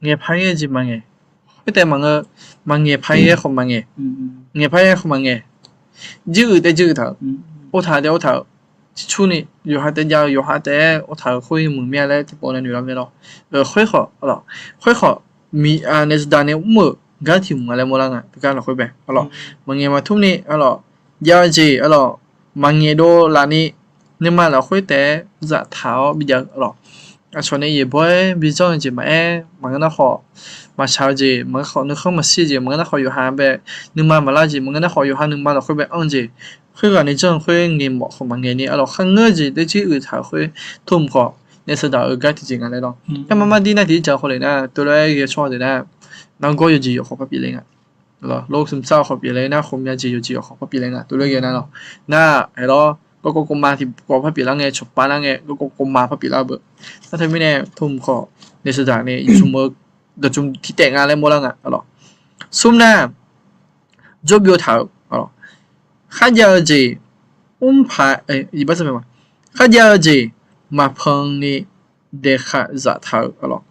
ngaeq paq-aer jeq maqngaeq, khoertaef maqngeur, maqngaeq paq-aer khawf maqngaeq, ngaeq paq-aer khawf maqngaeq, jir uiq taef jir uiq taq-euq, or taq taef or taq-euq, ciqcurni yawqha taef jav-eu yawqha taef-aer or taq-euq khoer muiq mir-a laer tiqpov nae noeq lar mae lawr. Khoer khawf, khoer khawf, naef saqdaq nae mr-euq gar tiq hmq nga laer mawrlar nga, gar lafkhoer bae, aqlawq, maqngaeq maqtmr ni, aqlawq, jav-eu jeq, aqlawq, maqngaeq dov laf ni, nuima lafkhoer taef-aer zaftaq-awr bijav-eu, aqlawq, aqcawq nae yaeqbawr-aer bijanr-eu jeq maqaer, maqngeur nar khawf, maqshaq-eu jeq maqngeur khawf, nuikhanr maqshir-eu jeq maqngeur nar khawf, yawqha bae nuima maqlar jeq maqngeur nar khawf, yawqha nuima lafkhoer bae anr-eu jeq, khoerghaq ni janr-eu khoer ngaeqmawf khawf maqngaeq ni, aqlawq, kharngeur jeq daefjir uiq taq-euq khoer, tmr khawf, naef saqdaq-euq gar tiqjeq nga laer lawr. Kar maqmar dir nar tiqjeq-ir jaq khawf le nar, teulof-aer ghae tsawrhaq deuq nar, nargawr yawjeq yawqkhawf parpyeuf le nga. Lawr, lor smq sar khawf pyeuf le nar, khawf myav jeq yawjeq yawqkhawf parpyeuf le nga, teulof-aer ghae nar lawr. Nar, aerlawr, garkawv kawv ma tiqkawv parpyeuf lar ngae, cawqpav lar ngae, garkawv kawv ma parpyeuf lar beu. Nar teumirnae tmr khawf, naef saqdaq nae zmq-eu dawqtsuif tiqtaef nga laer mawrlar nga, aqlawq. Smr nar, jawrbyov taq-euq, kharjav-eu jeq, mrpaq, kharjav-eu jeq, maqpan ni daeqkhaq zaftaq-euq, aqlawq,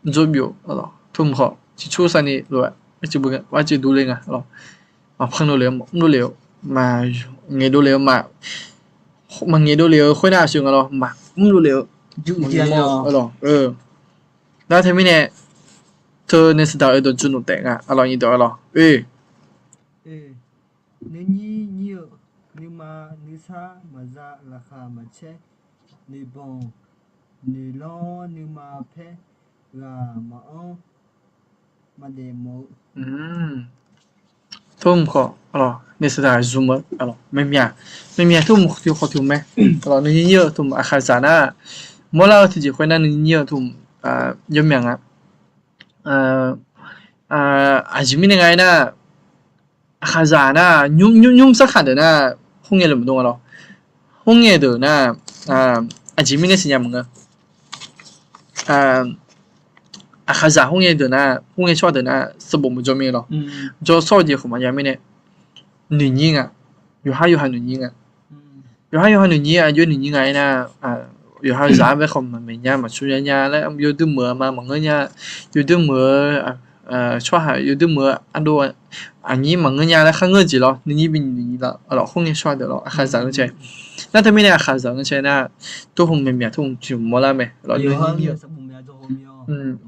jawrbyov, aqlawq, tmr khawf ciqcur sar ni lof-aer, arcuiv durler nga, aqlawq, maqpan dovle-eu, maqmr dovle-eu, maqngaeq dovle-eu ma, maqngaeq dovle-eu khoer nar aqsur nga lawr, maqmr dovle-eu, aqlawq, nar teumirnae, teu naef saqdaq-euq dawqtsuif dawqtaef nga, aqlawq, nyiq dawq, aqlawq, oe, nuinyir nyir-eu, nuima nuisar maqza, laqkhaq maqcaer, noeqbanq noeqlanr, nuima paer ghaq maqanr, maqdaef mawf-eu, tmr khawf, naef saqdaq zmq-eu, aqlawq, maqmyaq, maqmyaq tmr khawf tiq khawf tiq mae, aqlawq, nuinyir nyir-eu tmr aqkhaqzaq nar, mawrlar-eu tiqjeq khoer nar nuinyir nyir-eu tmr, yawmyaq nga. Aqjeq mirnae nga aernar, aqkhaqzaq nar, nymr sarkaq deuq nar, khoerngae lmqdov nga lawr. Khoerngae deuq nar, aqjeq mirnae siqnya maqngeur. Aqkhaqzaq khoerngae deuq nar, khoerngae tsawrhaq deuq nar sanqbof maqjawr mir lawr. Jawr tsawrhaq jeq khawf maqya mirnae, noeqnyir nga. Yawqhar yawqha noeqnyir nga. Yawqhar yawqha noeqnyir, aqjox noeqnyir nga aernar, yawqha zaq-anr bae khawf maqmaeq nya, maqtsov nya nya laer, yawdui meuq-eu ma maqngeur nya, yawdui meuq-eu tsawrhaq, yawdui meuq-eu ardov, aqnyir maqngeur nya laer kharngeur-eu jeq lawr, noeqnyir bi noeqnyir lawr, aqlawq khoerngae tsawrhaq deuq lawr, aqkhaqzaq-anr cae. Nar teumirnae aqkhaqzaq-anr cae nar, tov hmq maeqmyaq tov hmq tiq hmq mawrlar mae, aqlawq noeqnyir.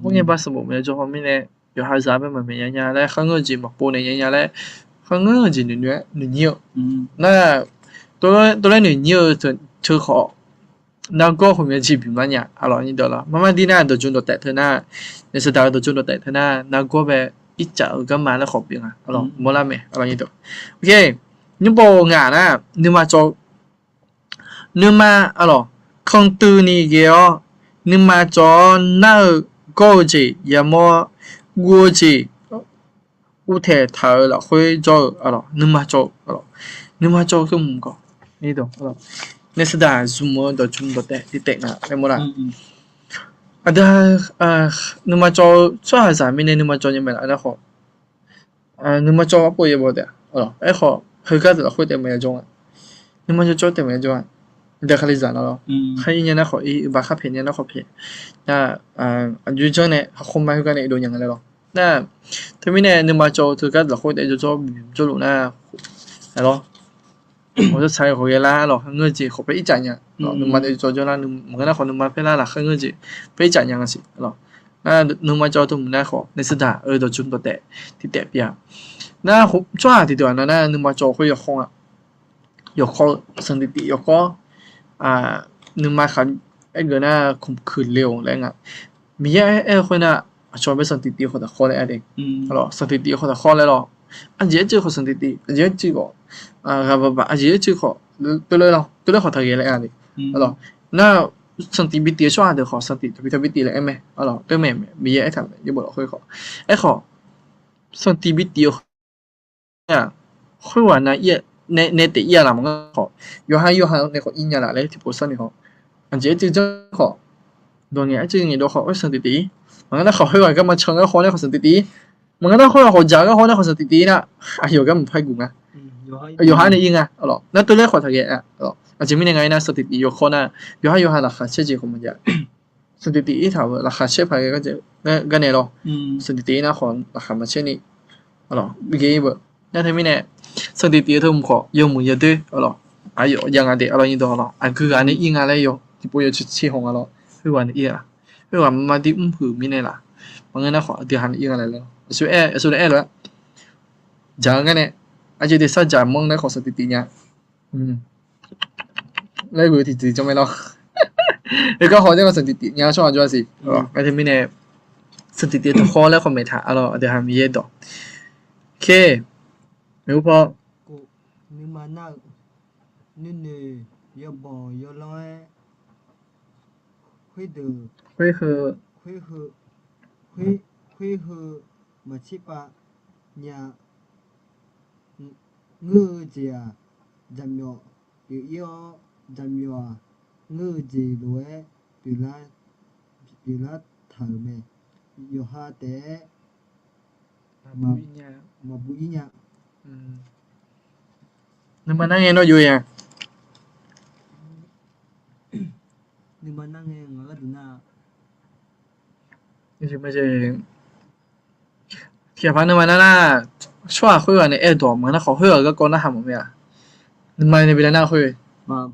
Khoerngae ba sanqbof maeq jawr haw mirnae, yawqha zaq-anr bae maqmaeq nya nya laer kharngeur-eu jeq, maqpov naeq nya nya laer kharngeur-eu jeq noeqnoeq-aer noeqnyir-eu. Nar, tov laer noeqnyir-eu teu khawf, nargawr khoermyav jeq bimlar nya, aqlawq nyir dawq lawr. Marmar dir nar dawqjm dawqtaef teu nar, naef saqdaq-eu dawqjm dawqtaef teu nar, nargawr bae ircaf-eu garma laer khawf pyeuf nga, aqlawq mawrlar mae, aqlawq nyir dawq. Nymrpov ngaq nar, nuima cawv-eu, nuima, aqlawq, kanqtuini ghae-awr, nuima cawv-awr nar-eu gawr-eu jeq yamawr, guv-eu jeq, uvtaeq taq-euq lafkhoer jawr-eu, aqlawq, nuima cawv-eu, aqlawq, nuima cawv-eu teu mq gawq. Naef saqdaq zmq-eu dawqjm dawqtaef tiv taef nga laer mawrlar. Aqdui, nuima cawv-eu tsawrhaqzaq mirnae nuima cawv nya mae laf nar khawf, nuima cawv arpov yaev baw taef, aerkhawf heugar deuq lafkhoer taef maqya jawr nga. Nuima cawv cawv taef maqya jawr nga. Aqdui kalizaq nar lawr, khar ir nya nar khawf ir, uqbaq khar paeq nya nar khawf paeq. Nar, aqjox janr nae haqkhov ma heugar nae irdov nya nga laer lawr. Nar, teumirnae nuima cawv-eu teugar deuq lafkhoer taef jawrjawr bimq jawrluf nar, aqlawq, ghawqjawr tsaq-eu ghawqghae lar lawr, kharngeur-eu jeq khawf paer ircaf nya. Nuima taef cawv jawr lar, maqngeur nar khawf nuima paer lar laf kharngeur-eu jeq paer ircaf nya nga siq, aqlawq. Nar, nuima cawv teu mq nar khawf naef saqdaq-eu dawqjm dawqtaef tiv taef pyeuf-a. Nar, tsawrhaq tiqdeuq-aq nar, nar nuima cawv khoer yawkhawr nga. Yawkhawr-eu sanqtiqtiv yawkhawr, nuima khaq aergeuf nar, ข่มขืนเร็ว laer nga. Miqyaer aer-eu khoer nar, aqcawq bae sanqtiqtiv khawf taqkhawr laer-a de. Sanqtiqtiv khawf taqkhawr laer lawr. Aqjeq aercuiv khawf sanqtiqtiv, aqjeq aercuiv khawf, ghaq baq baq, aqjeq aercuiv khawf, teulof-aer khawf taqghae laer-a de. Nar, sanqtiq bi tif-eu tsawrhaq deuq khawf sanqtiq taqbi taqbi tif laer aer mae, aqlawq, teumaeq mae, Miqyaer aertaq mae, yaerbof lafkhoer khawf. Aerkhawf, sanqtiq bi tif-eu khoerghaq, khoerghaq nav nae taef ir-a laf maqngeur khawf, yawqha yawqha nae khawf ir nya laf laer tiqpov sharnoeq haw. Aqjeq aercuiv janr khawf, dawq ngaeq aercuiv ngaeqdov khawf, sanqtiqtiv, maqngeur nar khawf khoerghaq garma can gar haw nar khawf sanqtiqtiv, maqngeur nar khoerghaq hawq dzaq gar haw nar khawf sanqtiqtiv nar, aqyawf garma paer guq nga. Yawqha nae ir nga, aqlawq, nar teulof-aer khawf taqghae-a. Aqjeq mirnae nga aernar sanqtiqtiv yawkhawr nar, yawqha yawqha laqkhaq caer jeq khawf maqjav. Sanqtiqtiv irtaq-euq laqkhaq caer paq ghae gar nae lawr. Sanqtiqtiv ir nar khawf laqkhaq maqcaer ni, aqlawq, bi ghae ir beu. Nar teumirnae, sanqtiqtiv-eu teu mq khawf yawmuiq yadoer, aqlawq, aqyawf jav nga de, aqlawq, nyir dawq lawr, aqgeu ghaq nae ir nga laer yaw tiqpov yaw ciqciq haw nga lawr. Khoerghaq nae ir-a. Khoerghaq maqma dir mr huiq mirnae laf, maqngeur nar khawf aqdui ha nae ir nga laer lawr. Aqsur nae aer lof-aer, dzaq-eu gar nae, aqjeq deuq sar dzaq manr nae khawf sanqtiqtiv nya laer ghoe tiqjeq janr mae lawr. Heugar haw nae khawf sanqtiqtiv nya tsawrhaq jawr-a siq. Nar teumirnae, sanqtiqtiv taqkhawr laer khawf maeqtaq, aqlawq, aqdui ha Miqyaer dawq. Oke. Maeqhu paw, nuima nar-eu nuinoeq yawbanq yawlanr-aer khoerdeuq khoer heu, khoer heu, khoer heu maqtserpav nya. Ngeur-eu jeq-aq, jaqmyawf pyeuf ir-awr, jaqmyawf-aq, ngeur-eu jeq lof-aer pyeuflar taq-euq mae. Yawqha taef-aer maqbuq ir nya. Nuima nar ngae nawr jov-a. Nuima nar ngae ngaq gharduq nar, tiqghaq paq nuima nar nar, tsawrhaq khoerghaq nae aer-eu dawq maqnar khawf khoerghaq garkawv narhaq mawf mir-a. Nuima nae bi lar nar khoer, maqnar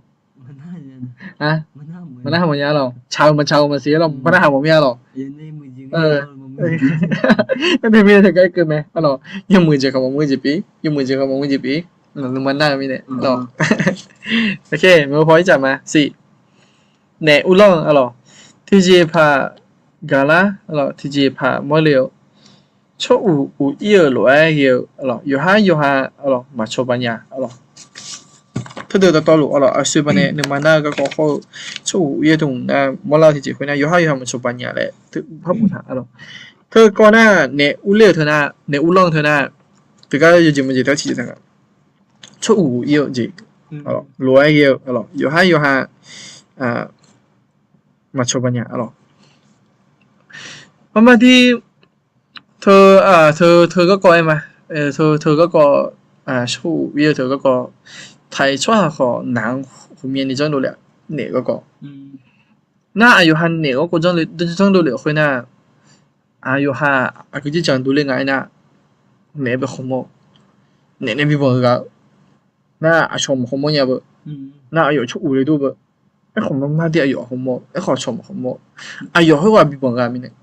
haq mawf nya lawq. Tsaq-eu maqtsaq-eu maqsiq-a lawq, maqnar haq mawf mir-a lawq. Nar teumirnae teugar keuv mae, aqlawq, yawmuiq jeq khawf maqmuiq jeq pyeuf, yawmuiq jeq khawf maqmuiq jeq pyeuf. Nuima nar-eu mirnae, aqlawq. Oke, maeqhu paw ircaf ma siq. Naef uvlanr-eu, aqlawq, tiqjeqpaq gaqlar, aqlawq, tiqjeqpaq mawrle-eu, tsawruq uq ir-euq lof-aer ghae-eu, aqlawq, yawqhar yawqha, aqlawq, maqcawba nya, aqlawq. Teudeuq dawqtawvluf, aqlawq, aqsur baqnae nuima nar-eu garkawv hawr-eu, tsawruq uq ir-eu teu nar mawrlar-eu tiqjeq khoer nar, yawqhar yawqha maqcawba nya laer teu parpuq taq, aqlawq. Teukawv nar, naef uvler-euq teu nar, naef uvlanr-eu teu nar, teugar yawjeq maqjeq taef-aer tiqjeq taq nga. Tsawruq uq ir-eu jeq, lof-aer ghae-eu, aqlawq, yawqhar yawqha maqcawba nya, aqlawq. Marmardir, teu, teu garkawv aer ma, teu, teu garkawv, shawr-eu ir-eu teu garkawv, taiq tsawrhaq khawf naq-anr ghawqmyani janrdov le-a, naef garkawv. Nar aqyawf ha naef garkawv janrdov le-euq khoer nar, aqyawf ha aqgeu jirjaq dovle nga aernar, naef-aer bae khawmawr, naef nae bibanq ghaq-eu, nar aqcawq maqkhawmawr nya beu, nar aqyawf tsawr uq le dur beu, aerkhawf marmardir aqyawf khawmawr, aerkhawf aqcawq maqkhawmawr, aqyawf khoerghaq bibanq ghaq mirnae,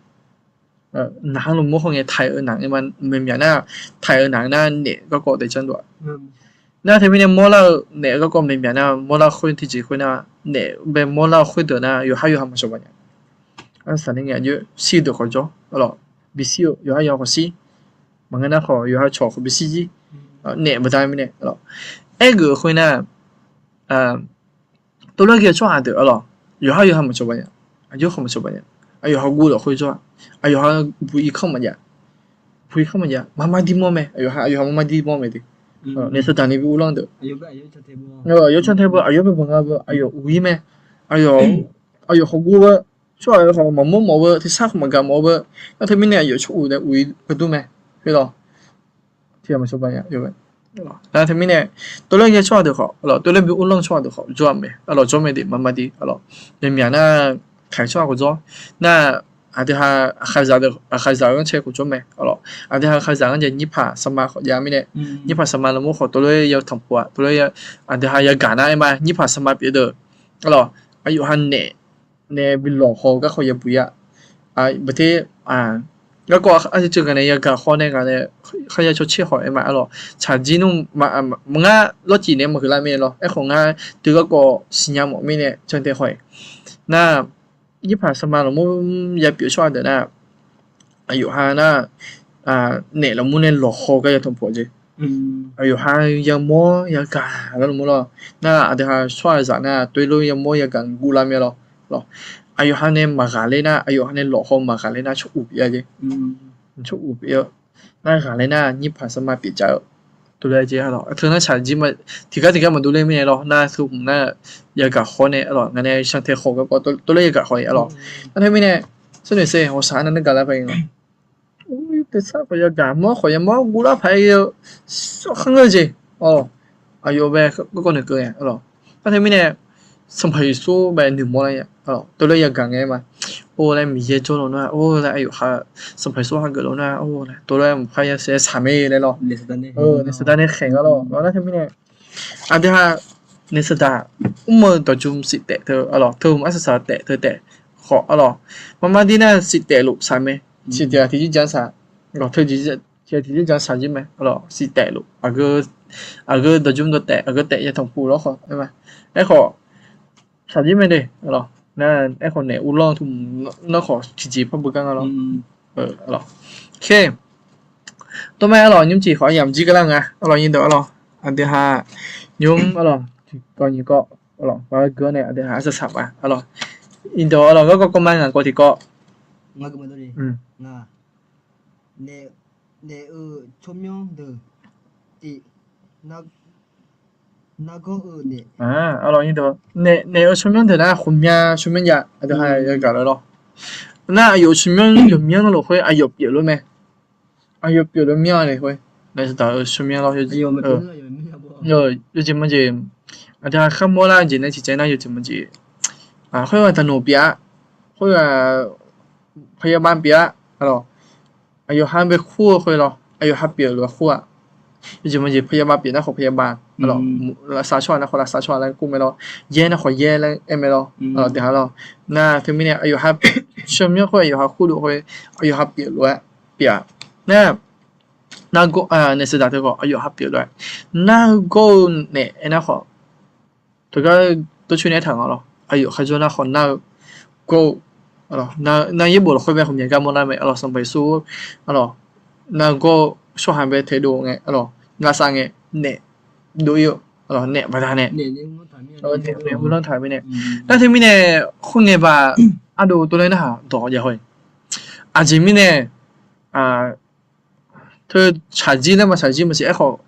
naq-anr lmqmawr hawngae taiq-eu naq-anr ma, maeqmyaq nar, taiq-eu naq-anr nar naef garkawv daef janrdov-a. Nar teumirnae mawrlar-eu naef garkawv maeqmyaq nar, mawrlar khoer tiqjeq khoer nar, naef bae mawrlar-eu khoerdeuq nar yawqhar yawqha maqcawq baq nya. Arsaq nar ngae aqjox shir deuq khawf jawr, aqlawq, bishir-eu yawqhar yawqha khawf shir. Maqngeur nar khawf yawqha cawq khawf bishir jir. Naef baqda mirnae, aqlawq, aergeuf-eu khoer nar, tov lar ghae-eu tsawrhaq deuq, aqlawq, yawqhar yawqha maqcawq baq nya. Aqjox khawf maqcawq baq nya. Aqyawf ha guv lafkhoer jawr-a. Aqyawf ha buq irkanr maqjav. Buq irkanr maqjav, marmardir mawr mae. Aqyawf ha, aqyawf ha marmardir mawr mae de. Naef saqdaq nae bi uvlanr deuq, aqyawf cantae beu, aqyawf baebanq nga beu, aqyawf uq ir mae. Aqyawf, aqyawf khawf guv beu, tsawrhaq-eu khawf maqmawr mawf beu, tersar khawf maqgaq mawf beu. Nar teumirnae aqyawf tsawr uq nae uq ir gardmr mae. Khoerlawq, nar teumirnae, tov lar ghae tsawrhaq deuq khawf, aqlawq, tov lar bi uvlanr tsawrhaq deuq khawf jawr-a mae, aqlawq, jawr mae de, marmardir, aqlawq. Maeqmyaq nar, taiq tsawrhaq khawf jawr. Nar aqdui ha aqkhaqzaq-eu ghanrcae khawf jawr mae, aqlawq. Aqdui ha aqkhaqzaq-anr jeq nyirpaq sanqma khawf jav mirnae, nyirpaq sanqma lafmur khawf tov lar ya tanqpuq-a, tov lar, aqdui ha yagaq nar aer ma, nyirpaq sanqma pyeuf deuq, aqlawq, aqyawf ha naef nae bi lawqhaw-eu garkawv yabuq ir-a. Baqter, garkawv arsiq ceuv ghaq nae yagaq haw nae ghaq nae, kharya cawtser khawf aer ma, aqlawq, tsaqjir nmr, ngar lawrcif nae maqhuiq lar mirnae lawr, aerkhawf ngar teu garkawv siqnya mawf mirnae cantae haw-iq. Nar, nyirpaq sanqma lafmur ya pyeuf tsawrhaq deuq nar, aqyawf ha nar, naef lafmur nae lawqhaw gar ya tanqpuq jeq. Aqyawf ha yamawr yagaq lar lafmur lawr. Nar aqdui ha tsawrhaqzaq nar tov lar yamawr yagaq guv lar mir-a lawr. Aqyawf ha nae maqghaq ler nar, aqyawf ha nae lawqhaw maqghaq ler nar tsawr uq pyeuf-a jeq. Tsawr uq pyeuf-eu. Nar ghaq ler nar nyirpaq sanqma pyeuf jav-eu. Tov lar jeq, aqlawq, teu nar tsaqjir ma, tiqgar tiqgar maqdur ler mirnae lawr, nar teu hmq nar yagaq haw nae, aqlawq, ngaq nae cantae haw garkawv tov lar yagaq haw-iq, aqlawq. Nar teumirnae, sharnoeq sher ghawqshaq nar nar gaq lar paq-iq lawr. Tersar khawf yagaq, mawr khawf yamawr guv lar paq-aer ghae-eu, sawr khanr ngeur jeq. Aqyawf bae garkawv noeqkeuv-a, aqlawq. Nar teumirnae, Sanqpaq Yeqsur bae noeqmawr lar-a, tov lar yagaq ngae ma. Or laer Miqyaer jawr lawnmr-a, or laer aqyawf ha, Sanqpaq Yeqsur hageuf lawnmr-a, or laer tov lar maqpar ya saef saq mae laer lawr. Naef saqdaq nae khaeq nga lawr. Nar teumirnae, aqdui ha naef saqdaq mr-eu dawqjmq siq taef teu, aqlawq, teu hmq arsaq saq taef teu taef khawf, aqlawq, marmardir nar siq taef luf saq mae. Siq taef-aq tiqjir ja saq, teu tiqjir ja saq jir mae, aqlawq, siq taef luf, aqgeu dawqjmq dawq taef, aqgeu taef ya tanqpuq lawr khawf, aerkhawf, saq jir mae de, aqlawq, nar, aerkhawf naef uvlanr-eu teu hmq nar khawf tiqjeq par beugar nga lawr. Khe, tov mae, aqlawq, nymr jeq khawf yamq jir gar lar nga, aqlawq, nyiq dawq, aqlawq, aqdui ha, nymr, aqlawq, tiqkawv nyiq kawv, aqlawq, par geur nae aqdui ha arsaq saq ma, aqlawq, nyiq dawq, aqlawq, garkawv kawv ma ngaq kawv tiqkawv. Naef-euq tsawrmyanr deuq, tiq, nargawr-eu naef, naef-euq tsawrmyanr deuq nar khoermya tsawrmyanr jav, aqdui ha yagaq lawr. Nar aqyawf tsawrmyanr yawqmyanr lafkhoer aqyawf pyeuf lof mae. Aqyawf pyeuf lof myanr-a nae khoer, naef saqdaq-euq tsawrmyanr lawr. Yawjeq maqjeq, aqdui ha kharmawr lar jeq nae tiqcaev nar yawjeq maqjeq, khoerghaq daqnoeq pyeuf-a, khoerghaq พยาบาล pyeuf-a, aqlawq, aqyawf ha bae kur-eu khoer lawr, aqyawf ha pyeuf lof-aer kur-a. Yawjeq maqjeq พยาบาล pyeuf nar khawf พยาบาล aqlawq, lavsav tsawrhaq nar khawf lavsav tsawrhaq laer kur mae lawr, yaer nar khawf yaer laer aer mae lawr, aqlawq, deuq ha lawr. Nar teumirnae aqyawf ha tsawrmyanr khoer aqyawf ha kur lof khoer, aqyawf ha pyeuf lof-aer pyeuf-a. Nar, nargawr, naef saqdaq teu khawf aqyawf ha pyeuf lof-aer, nargawr-eu naef aernar khawf, teugar tov coer nae aertaq nga lawr, aqyawf kharjawr nar khawf nar-eu gawr-eu, nar yaerbof lafkhoer bae khawf myaq gar mawrlar mae, aqlawq, Sanqpaq Yeqsur, aqlawq, nargawr-eu tsawrhaq bae taedov ngae, aqlawq, lavsav ngae, naef dov ir-eu, aqlawq, naef baqdanae, naef uvlanr taq-euq mirnae. Nar teumirnae, khoerngae baq, ardov tov laer narhaq dawq jav haw-iq. Aqjeq mirnae, teu tsaqjir laer maqtsaqjir maqsiq aerkhawf,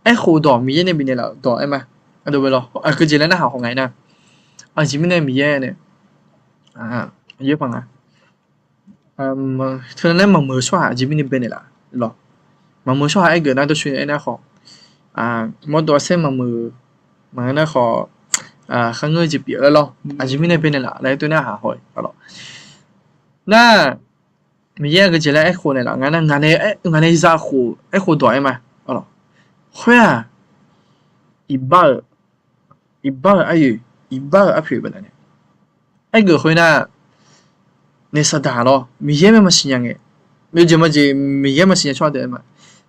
aerkhof dawq Miqyaer nae bifnaeq laf-euq dawq aer ma. Aqdui bae lawr, aqgeujeq laer narhaq haw nga-ir nar, aqjeq mirnae Miqyaer nae, aqjeq paq nga. Teunae maqmuiq-eu tsawrhaq aqjeq mirnae baenaeq laf lawr. Maqmuiq-eu tsawrhaq aergeuf nar dawrcoeni aernar khawf, mawrdov arsaer maqmuiq, maqngeur nar khawf, kharngeur jeq pyeuf-eu laer lawr. Aqjeq mirnae baenaeq laf laer teunar haq haw-eu lawr. Nar, Miqyaer aqgeujeq laer aerkhof naeq laf nga nar, ngaq nae zakhof aerkhof dawq aer ma. Khoer-aq, iqbax-euq, iqbax-euq aryoeq, iqbax-euq arpoeq baqdanae aergeuf khoernar, naeq saqdaq lawr, Miqyaer bae maqsiq nya ngae, yawjeq majeq Miqyaer maqsiq nya tsawrhaq deuq aer ma.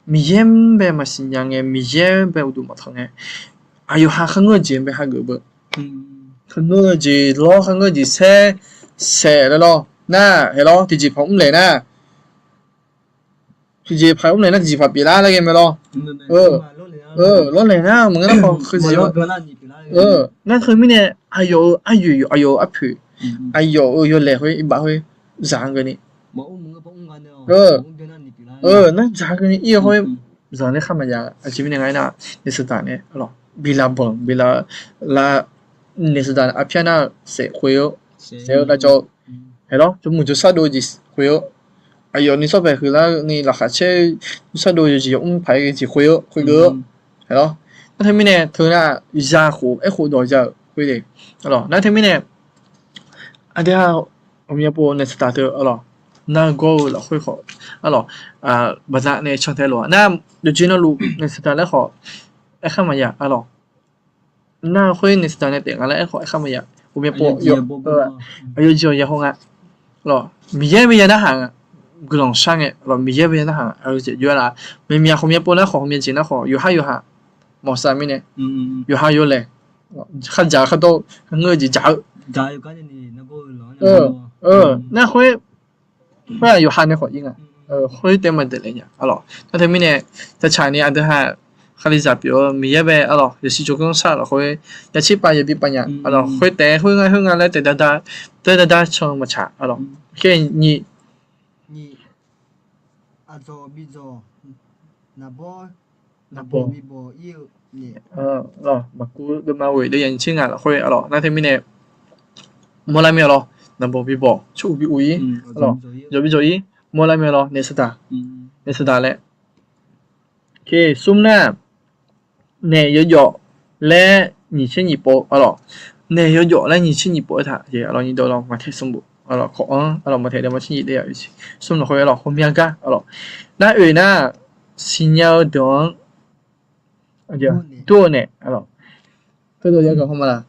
Miqyaer bae maqsiq nya ngae, Miqyaer bae uqduq maqtanq ngae, aqyawf ha kharngeur-eu jeq bae hageuf beu. Kharngeur-eu jeq lawr, kharngeur-eu jeq saer saef laer lawr. Nar, hae lawr, tiqjeqpaq mrlaeq nar, tiqjeqpaq mrlaeq nar tiqjeqpaq pyeuflar laer ghae mae lawr. Lawrlaeq nar maqngeur nar khawf kheuzir-a. Nar teumirnae aqyawf-euq aryoeq, aqyawf-euq arpoeq, aqyawf-euq yawlaeq khoer iqbax khoer zaq-anr keuvni, nar zaq-anr keuvni ir-eu khoer zaq nae khar maqya. Aqjeq mirnae nga aernar, naeq saqdaq nae lawr, bilav banq bilav lar, naeq saqdaq aqpyar nar saef khoer-eu, saef-eu lavjawr-eu, hae lawr, jawrmuiq jawrshar dov-eu jeq khoer-eu, aqyawf ni tsawrbaeq huiqlar ni laqkhaq caer-eu, jawrshar dov-eu yawjeq yawmr paq-aer ghae jeq khoer-eu, khoergeuf-eu, hae lawr. Nar teumirnae teunar, zakhof aerkhof dawq ya-euq khoer de. Nar teumirnae aqdui ha ghawqmya pov naeq saqdaq teu-eu lawr, nargawr-eu lafkhoer khawf, a lawr, baqdanae cantae lof-a nar, yawqjeq navluf naeq saqdaq laer khawf aerkhar maqya, a lawr. Nar khoer naeq saqdaq nae taef nga laer aerkhawf aerkhar maqya. Ghawqmya pov, aqyawf jeq-awq yahaw nga. Lawr, Miqyaer bae ya narhaq nga. Guiqlanq shar ngae lawr, Miqyaer bae ya narhaq nga. Aqjeq jov-a laf, maeqmyaq ghawqmya pov nar khawf, ghawqmya jeq nar khawf, yawqhar yawqha mawqsav mirnae, yawqha yawlaeq, khardzaq-eu khardawr-eu, kharngeur-eu jeq dzaq-eu. Nar khoer khoer-aq yawqha nae khawf ir nga. Khoer taef maqdaef le nya, a lawr. Nar teumirnae, taqcaq ni aqdui ha Kalizaq pyeuf-eu Miqyaer bae, a lawr, yawsiq tsawrganr shar lafkhoer, yaciq pav yabi pav nya, a lawr, khoer taef khoer nga khoer nga laer taef dar dar, taef dar dar can maqtsaq, a lawr. Nyiq, aqdzawq bi dzawq, naqbawr, naqbawq bi bawq ir-eu naeq, maqkuv deuvma ghoeq deuv ya nyiq tser ngaq lafkhoer, a lawr, nar teumirnae mawrlar mir-a lawr, naqbawq bi bawq, tsawruq bi uv ir, a lawr, dzawq bi dzawq ir, mawrlar mir-a lawr, naeq saqdaq, naeq saqdaq laer. Smr nar, naeq yawjawf laer nyiq tser nyiq pov, a lawr, naeq yawjawf laer nyiq tser nyiq pov aertaq, a lawr, nyiq dawq lawr, maqtaeq smr bof, a lawr, kawq-anr, a lawr, maqtaeq dawq maqtser nyiq daef ya smr lafkhoer, a lawr, ghawqmya gar, a lawr, nar oeq nar, siqnya-eu deuq-anr dur-eu naeq, a lawr, heulof ya gaq haw ma laq.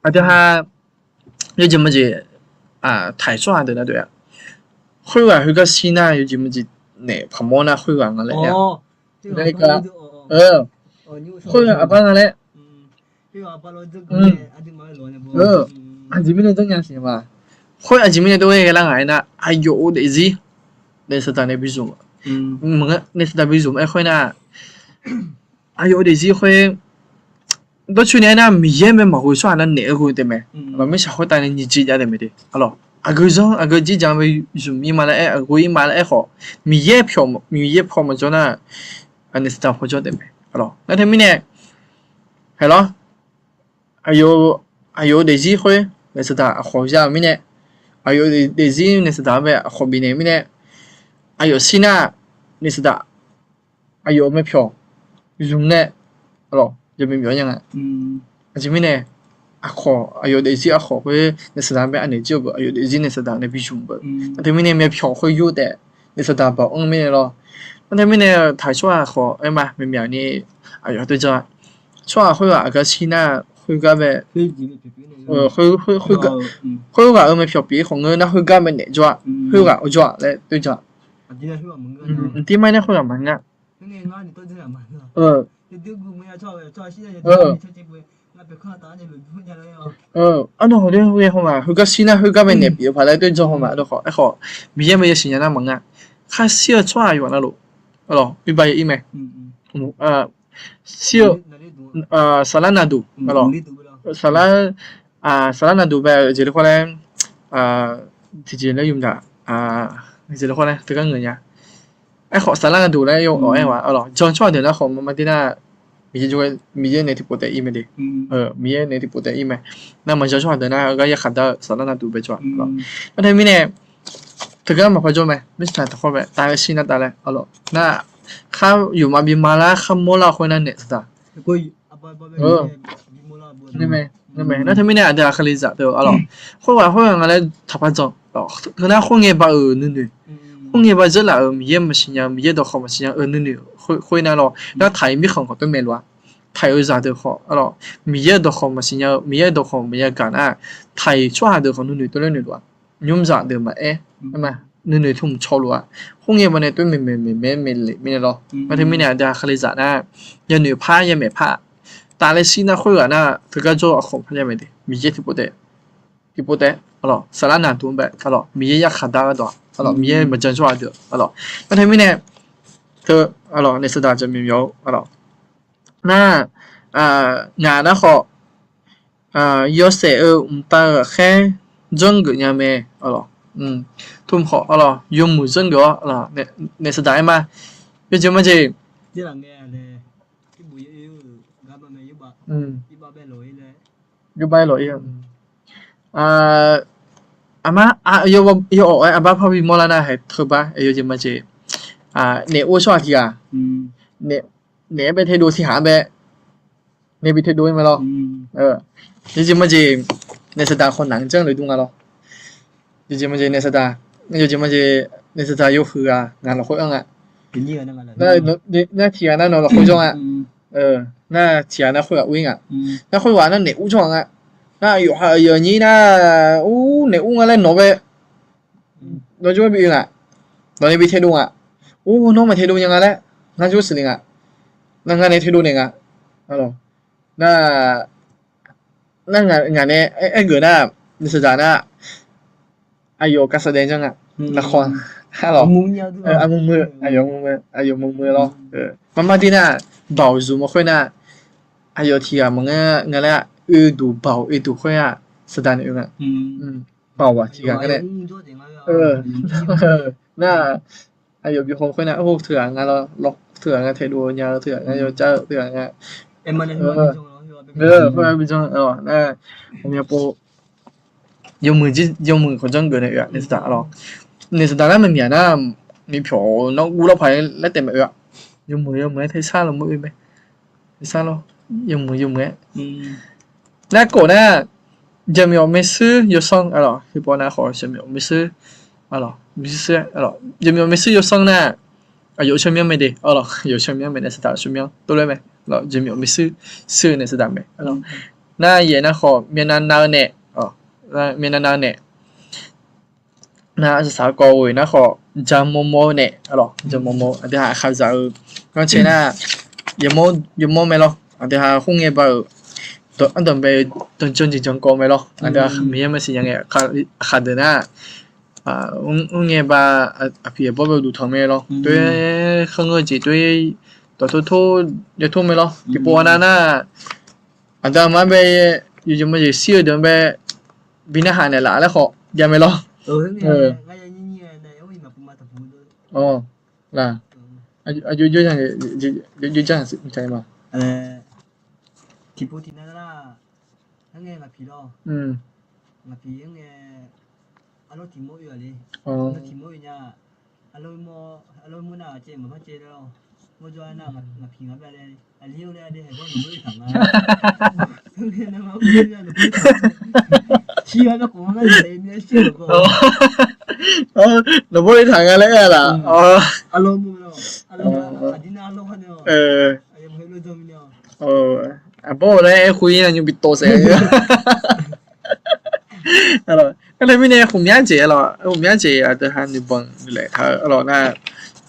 Aqdui ha yawjeq majeq taiq tsawrhaq deuq nar doe-a. Khoerghaq khoergar shir nar yawjeq majeq naeq paqmawr nar khoerghaq nga laer aer-a. Khoerghaq aqbar nga laer. Aqjeq mirnae janrnya siq ma. Khoer aqjeq mirnae dov-aer ghae lar ngaq aernar, aqyawf-euq daefzir naeq saqdaq nae bi zmq, naeq saqdaq bi zmq-aer khoer nar, aqyawf-euq daefzir khoer dawrcoeni aernar, Miqyaer mae maqghoe tsawrhaq nar naeq-eu ghoe taef mae. Mirtsaq khoertav nae nyiq jeq jav taef mae de, a lawr. Aqgeu zanr aqgeu jir jan bae zmq ir ma laer aer, aqghoe ir ma laer aer khawf, Miqyaer pyawq, Miqyaer paw maqjawr nar, naeq saqdaq paw jawr taef mae, a lawr. Nar teumirnae, hae lawr, aqyawf, aqyawf-euq daefzir khoer naeq saqdaq aqkhawf ya-euq mirnae, aqyawf-euq daefzir naeq saqdaq-anr bae aqkhawf bifnaeq mirnae, aqyawf shir nar, naeq saqdaq aqyawf-euq myavpyawq zmq nae, a lawr, yawmyaq myawf nya nga. Aqjeq mirnae, aqkhawf, aqyawf daefzir aqkhawf khoer naeq saqdaq-anr bae anaeq jir-eu beu, aqyawf daefzir naeq saqdaq nae bi zmq beu. Nar teumirnae myavpyawq khoer yur taef, naeq saqdaq baoq-anr mirnae lawr. Nar teumirnae taiq tsawrhaq khawf aer ma, myavmyaq ni aqyawf doer jan-a. Tsawrhaq khoerghaq aqgar shir nar khoergar bae, khoerghaq-euq myavpyawq pyeuf-ir khawf ngeur nar khoergar bae naeq jawr-a, khoerghaq-eu jawr-a laer doer jan-a. Mqtir mar nar khoerghaq maqngeur. Arnan hawq doer ghae haw ma, khoergar shir nar khoergar bae naeq pyeuf-eu paq laer doer jan haw ma, arnan khawf, aerkhawf, Miqyaer bae yasiq nya nar maqngeur. Khar shir-eu tsawrhaq yawqghaq navluf, a lawr, iqbax ya ir mae. Shir-eu, saflar naqduq, a lawr, saflar, saflar naqduq bae-eu jeq lafkhoer laer, tiqjeq laer yumdaq, jeq lafkhoer laer teugar ngeur nya. Aerkhawf saflar naqduq laer yawf-awq aer-a, a lawr, jan tsawrhaq deuq nar khawf maqdir nar, Miqyaer nae tiqpov taef ir mae de. Miqyaer nae tiqpov taef ir mae. Nar maqjan tsawrhaq deuq nar gar yarkhaq dar-eu saflar naqduq bae jawr-a. Nar teumirnae, Teugar maqpar jawr mae, mirtsaq taqkhawr mae, taf-eu shir nar taf laer, arlawq. Nar, khar yufma bima lar khar mawrlar khoer nar naef saqdaq. Nar teumirnae aqdui-aq Kalizaq teu, arlawq. Khoerghaq khoerghaq nga laer taqpar jan. Teunar khoerngae ba-euq nuinoeq, khoerngae ba dzeurlaf-euq Miqyaer maqsiq nya-eu, Miqyaer dawqkhawq maqsiq nya-eu nuinoeq khoer nar lawr, nar taq-iq mirkhanq khawf tov maeq lof-a. Taq-iq-eu zaqdeuq khawf, arlawq, Miqyaer-euq dawqkhawq maqsiq nya-eu, Miqyaer-euq dawqkhawq maqya gaq nar, taq-iq tsawrhaq deuq khawf nuinoeq tov laer noeq lof-a. Nymrzaq deuq maqaer, nuinoeq tmq caw lof-a. Khoerngae ba nae tov maeqmaeq maeqmaeq maeqlef mirnae lawr. Nar teumirnae aqdui-aq Kalizaq nar, yanoeq par yamaeq par, taf laer shir nar khoerghaq nar teugar jawr-eu aqkhawf par yamaeq de. Miqyaer tiqpov taef, tiqpov taef, arlawq, saflar naqduq-anr bae, arlawq, Miqyaer yarkhaq dar gharduq, arlawq, Miqyaer maqjan jawr-a deuq, arlawq. Nar teumirnae, teu, arlawq, naef saqdaq jaqmyawf myaw-eu, arlawq. Nar, ngaq nar khawf, yawshaef-eu mqtav-eu ghaqkhaer janrgeuf nya mae, arlawq. Tmq khawf, arlawq, yawmuiq janrgeuf-awr, naef saqdaq aer ma. Yawjeq majeq, yawbae lawq-ir-a. Aqma, yaw-awq-aer aqbar par bimawr lar nar haeq teubar, yawjeq majeq, naef ur-eu tsawrhaq tiq ghaq, naef-aer bae taedov tiq ghaq-anr bae nae bi taedov-ir mae lawr. Yawjeq majeq, naef saqdaq khawf naq janr le dur nga lawr. Yawjeq majeq naef saqdaq, yawjeq majeq, naef saqdaq yawhuiq ghaq ngaq lafkhoer anr nga. Nar tiq ghaq nar nawq lafkhoer jawr nga. Nar tiq ghaq nar khoerghaq ur-ir nga. Nar khoerghaq nar naef ur jawr nga. Nar yawqha yawnyir nar, ur naef ur nga laer nawq bae nawr jawr bi oe nga. Nawq nae bi taedov nga. Ur nawr maqtaedov nya nga laer ngar jawr siqle nga. Nar ngar nae taedov naeq nga. Nar, nar ngaq nae aergeuf nar, naef saqdaq nar, aqyawf kavsaq daef janr nga. Lafkhawf, arlawq, armur muir, aqyawf mur muir, aqyawf mur muir lawr. Marmar dir nar, baoq zmq-eu khoer nar, aqyawf tiq ghaq maqngeur nga laer, oeduq baoq oeduq khoer-aq, saqdaq nae oe nga. Baoq-aq tiq ghaq nga nae. Nar, aqyawf bi haw khoer nar, teughaq nga lawr, teughaq nga taedov nya-eu, teughaq nga yawcar-eu, teughaq nga, khoer-aq bi janr-awq nar, aqmyanpov yawmuiq, yawmuiq khawf janrgeuf nae oe-aq, naef saqdaq lawr. Naef saqdaq nar maqmyaq nar, maqpyawq nawr guv lawr paq laer taef maqoe-aq. Yawmuiq yawmuiq-aer tersar lawr mur oe mae. Tersar lawr, yawmuiq yawmuiq-aer. Narkhof nar, jaqmyawf maershuir yawsanr, arlawq, heupov nar khawf jaqmyawf maershuir, arlawq, maershuir, arlawq, jaqmyawf maershuir yawsanr nar, aqyawf-eu tsawrmyanr mae de, arlawq, aqyawf-eu tsawrmyanr mae, naef saqdaq tsawrmyanr tov laer mae, arlawq, jaqmyawf maershuir, shuir-eu naef saqdaq mae, arlawq. Nar yaeq nar khawf myavnav nav-eu nae, myavnav nav-eu nae. Nar arsaq saq-eu kawv-eu nar khawf jaqmawr mawr-eu nae, arlawq, jaqmawr mawr, aqdui ha aqkhaqzaq-eu ganrcae nar, yawmawr mae lawr. Aqdui ha khoerngae ba-euq, ardanq bae-eu danqjanr jeqjanr kawv mae lawr. Aqdui ha Miqyaer maqsiq nya ngae, aqkhaq deuq nar, khoerngae ba, aqpiq aqbawr bae-eu duqtanq mae lawr. Toer khanr-eu jeq toer, dawqtor tor, yator mae lawr. Tiqpov nav nar, aqda aqma bae, yawqjeq maqjeq shir-eu deuq bae, bi narhaq naeqlaf laer khawf jav mae lawr. Aqjox jar, aqjox jar, tiqpov tiqnar nar, ngar ngae ngaqpiq lawr, ngaqpiq-anr ngae, arlawr tiq mawr oe-aq le, arlawr tiq mawr oe nya, arlawr mawr nar-aq caev maqpar caev laer lawr, mawrjawr-aer nar ngaqpiq ngar bae laer, aqli-or laer aqdui haeq gawr nawq mawr oe taq nga. Tiq ghaq nar khof ngar nae mirnae shir-euq gawr. Nawq mawr oe taq nga laer aer-a laf. Aqbawr laer aer khoer-ir nar nymr bi tov saef. Aernar mirnae khofmya jeq, arlawq, khofmya jeq aqdui ha noeqbanq noeqlaeq taq-eu, arlawq, nar,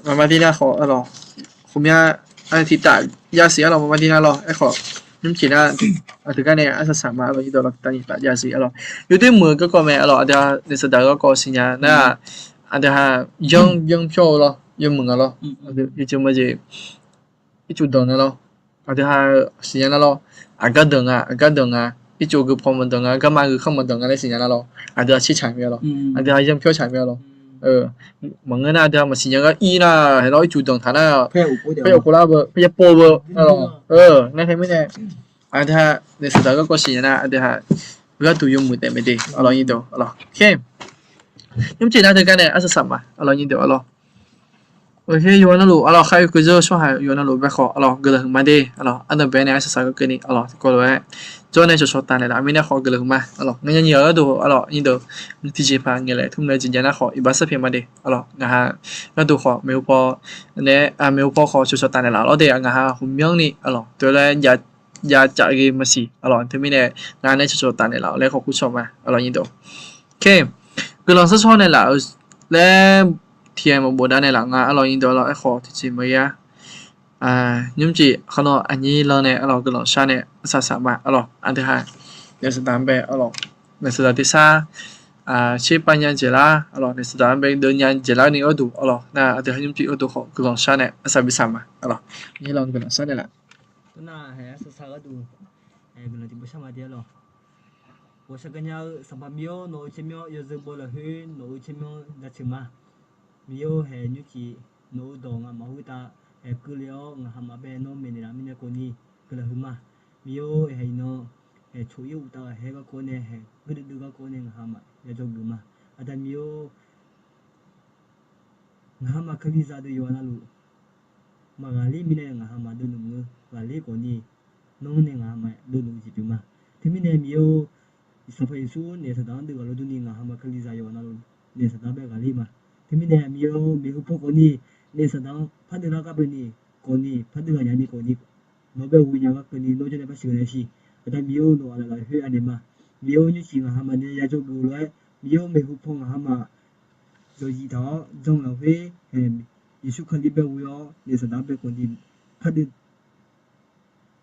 maqmar dir nar khawf, arlawq, khofmya tiq taf yasiq, arlawq, maqmar dir nar lawr, aerkhawf nymr ceq nar, aqdui gar nae arsaq saq ma, arlawq, irdawq lawr tiq taf nyiq taf yasiq, arlawq, yawdoer muiq-eu garkawv mae, arlawq, aqdui ha naef saqdaq-eu garkawv siqnya nar, aqdui ha yanr yanr pyawr-eu lawr, yawmuiq nga lawr, yawjeq maqjeq ircuf danq nar lawr, aqdui ha siqnya nar lawr, aqgar danq nga, aqgar danq nga, ircuf geupaw maqdanq nga, garma geukanr maqdanq nga laer siqnya nar lawr, aqdui ha tser tsaq mir-a lawr, aqdui ha yanr pyawr tsaq mir-a lawr. Maqngeur nar aqdui ha maqsiqnya gar ir nar, haeq lawr ircuf danq taq nar, paer yawkov lar beu, paer yapov beu, ngar tae mirnae, aqdui ha naef saqdaq garkawv siqnya nar aqdui ha gharduq yawmuiq taef mae de, arlawq, irdawq, arlawq, Nymrcif nar teugar nae arsaq saq ma, arlawq, nyir deuq, arlawq. Oe, yawqha navluf, arlawq, khar oe keuv zeur-eu tsawrhaq yawqha navluf bae khawf, arlawq, guiqlanq huiqma de, arlawq, ardanq bae nae arsaq saq-eu keuvni, arlawq, tiqkawv lof-aer jawr nae cawqcawq taf naeqlaf-eu mirnae khawf guiqlanq huiqma, arlawq. Nganyir-eu gharduq, arlawq, nyir deuq, tiqjeqpaq ngaeqlaeq tmr nae jeq nya nar khawf iqbax sarpyaeq ma de, arlawq. Ngaq ha gharduq khawf maeqhu paw nae, maeqhu paw khawf cawqcawq taf naeqlaf-awr de, ngaq ha hmq myanrni, arlawq, teulof-aer jav caf ghae maqsiq, arlawq. Teumirnae ngaq nae cawqcawq taf naeqlaf-awr laer khawf kur cawq ma, arlawq, nyir deuq. Oke. Guiqlanq sharshawr naeqlaf-eu laer tiqghaq maqbof dav naeqlaf nga, arlawq, nyir deuq, arlawq. Aerkhawf tiqjeq maqya nymrcif khawf nawr aqnyir lan nae, arlawq, guiqlanq shar nae arsaq saq ma, arlawq. Aqdui ha naeq saqdaq-anr bae, arlawq, naeq saqdaq tersar tserpav nya jeq lar, arlawq, naeq saqdaq-anr bae deuv nya jeq larni gharduq, arlawq, nar aqdui ha nymrcif gharduq khawf guiqlanq shar nae arsaq bi saq ma, arlawq. Aqnyir lan guiqlanq shar naeqlaf. Tawrnav haeq arsaq saq gharduq guiqlanq tiqpov shar ma de, arlawq. Ghawqshaq ganya-eu Sanqpaq Miqyaer-awr, nawq-euq tsawrmyanr yawzeu baw lafkhoer nawq-euq tsawrmyanr jaceuq ma. Miqyaer-or, haeq nymrcif nawq-euq dawq nga'maf khoertav haeq keuvle-awr, ngaq hamaf bae nawr maeqnaeq laf mirnae khawfni guiqlanq huiqma. Miqyaer-or, haeq iqnan haeq coq-ir uqtav ghaqkhaer garkawv nae, haeq geuduidui garkawv nae ngaq hamaf yajawr geuf ma. Aqda Miqyaer-or, ngaq hamaf Kalizaq deuq yawqghaq navluf maqghaqler mirnae ngaq hamaf dovluf-eu ghaqler khawfni, nawr nae ngaq hamaf dovluf-eu jeq pyeuf ma. Teumirnae Miqyaer-or, Sanqpaq Yeqsur naeq saqdaq-anr deuv ghaq lof durni ngaq hamaf Kalizaq yawqghaq navluf naeq saqdaq-anr bae ghaqler ma. Teumirnae Miqyaer-or, maeqhu paw khawfni naeq saqdaq-anr pardeuv lar gar beni khawfni, pardeuv ghaq nyani khawfni, nawr bae ghoe nya gar keuvni nawr janrnae par sheuqghae nae shi. Aqda Miqyaer-or, nawq aqlaf lafkhoer anaeq ma. Miqyaer-or, nymrcif ngaq hamaf nae yajawr geuf-eu lof-aer, Miqyaer-or, maeqhu paw ngaq hamaf yawqzif taq-awr jan lafkhoer Yeqsur Kali bae ghoe-awr naeq saqdaq-anr bae khawfni pardeuv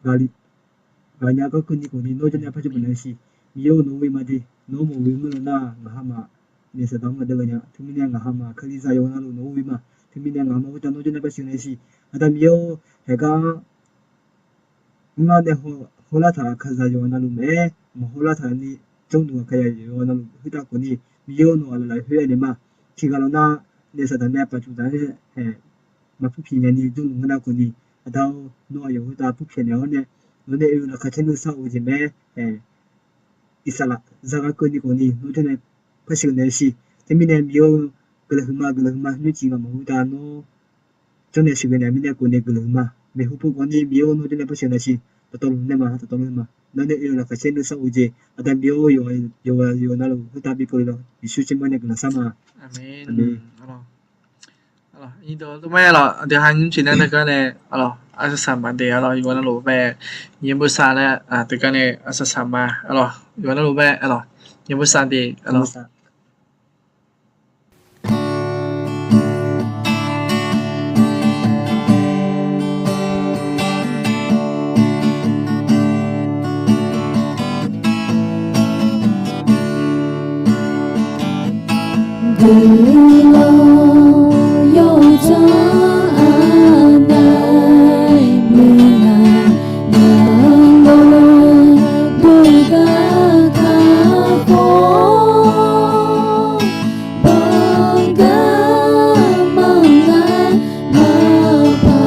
ghaqnya gar keuvni khawfni nawr janrnae par sheuqghae nae shi. Miqyaer-or, nawq-anr ghoe ma de. Nawq-anr maqghoe ngeur law nar, ngaq hamaf naeq saqdaq-anr maqdeuv ghaq nya. Teumirnae ngaq hamaf Kalizaq yawqghaq navluf nawq-anr ghoe ma. Teumirnae ngaq hamaf khoertav nawr janrnae par sheuqghae nae shi. Aqda Miqyaer-or, haeq gar mrlar nae hawlar taq Kalizaq yawqghaq navluf maqaer, maqhawlar taq ni jawrluf ghaq Kalizaq yawqghaq navluf khoertav khawfni, Miqyaer-or, nawq aqlaf lafkhoer anaeq ma. Tiqghaq lawq nar, naeq saqdaq nae paqcuq taq-aer haeq maqpur pyaeq nya ni jawrluf ngeur nar khawfni, Aqda-or, nawr aqyawf khoertav pur pyaeq naeq-awr nae, nawq nae oe-eu laqkhaq caer nuisar of-eu jeq mae. Iqsaqlaq zagar keuvni khawfni nawr janrnae par sheuqghae nae shi. Teumirnae Miqyaer-or, guiqlanq huiqma, guiqlanq huiqma, nymrcif ngaq maqhu tav nawr janrnae sheuqghae naeq mirnae khawfni guiqlanq huiqma. Maeqhu paw khawfni Miqyaer-or, nawr janrnae par sheuqghae nae shi. Dawqtawvluf nae ma, dawqtawvluf nae ma, nawr nae oe-eu laqkhaq caer nuisar of-eu jeq, Aqda Miqyaer-or, yawqghaq yawqghaq navluf khoertav bipyeuf-eu lawq. Yeqsur tsawrmyanr nae guiqlanq shar ma. Aqmeq. Aqmeq. Aqlawq, aqlawq, nymrcif nar teugar nae, aqlawq, arsaq saq ma de, aqlawq, yawqghaq navluf bae nyaer bosav laer teugar nae arsaq saq ma, aqlawq, yawqghaq navluf bae, aqlawq, nyaer bosav de, aqlawq. Guiqlanq yawdzanr aqnaeq muiqnaeq, naqluf duqgar kakhof, banqgar maqngar maqpar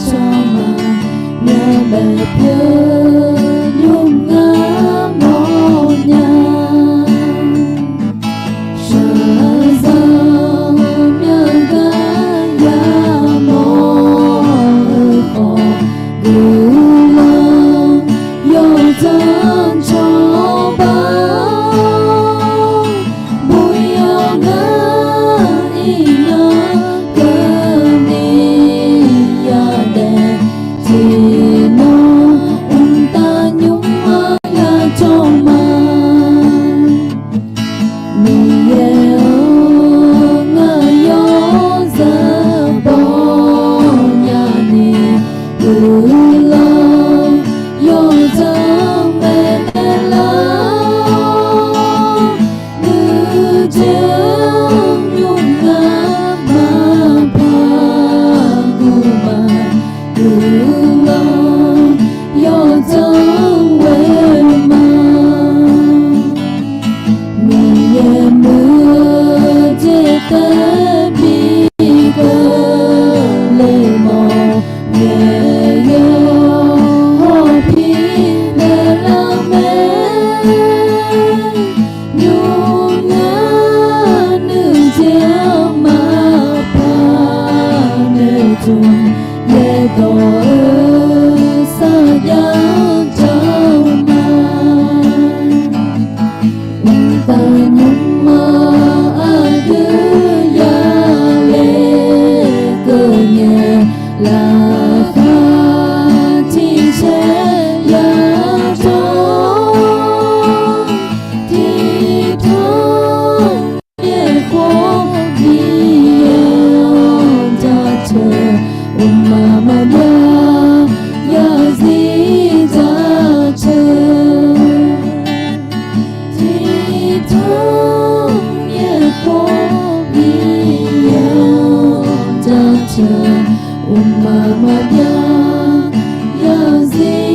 cawq ma, myavbaef pyeuf nymr ngar mawrnya. Shaqzanq myavgar yamawr-eu khawf, guiqlanq yawdzanr cawba, buqyawq ngar iqnan keuvni yadaef tiqnan mqtav nymr-anr yacawq ma. Miqyaer-or, ngaq yawzeu bawnya ni, guiqlanq yawdzanr maeqnaeq lar, nuijeq nymr ngar maqpar guq ma, guiqlanq yawdzanr ghoe ma. Miqyaer Mqmaq maqbyav yawzir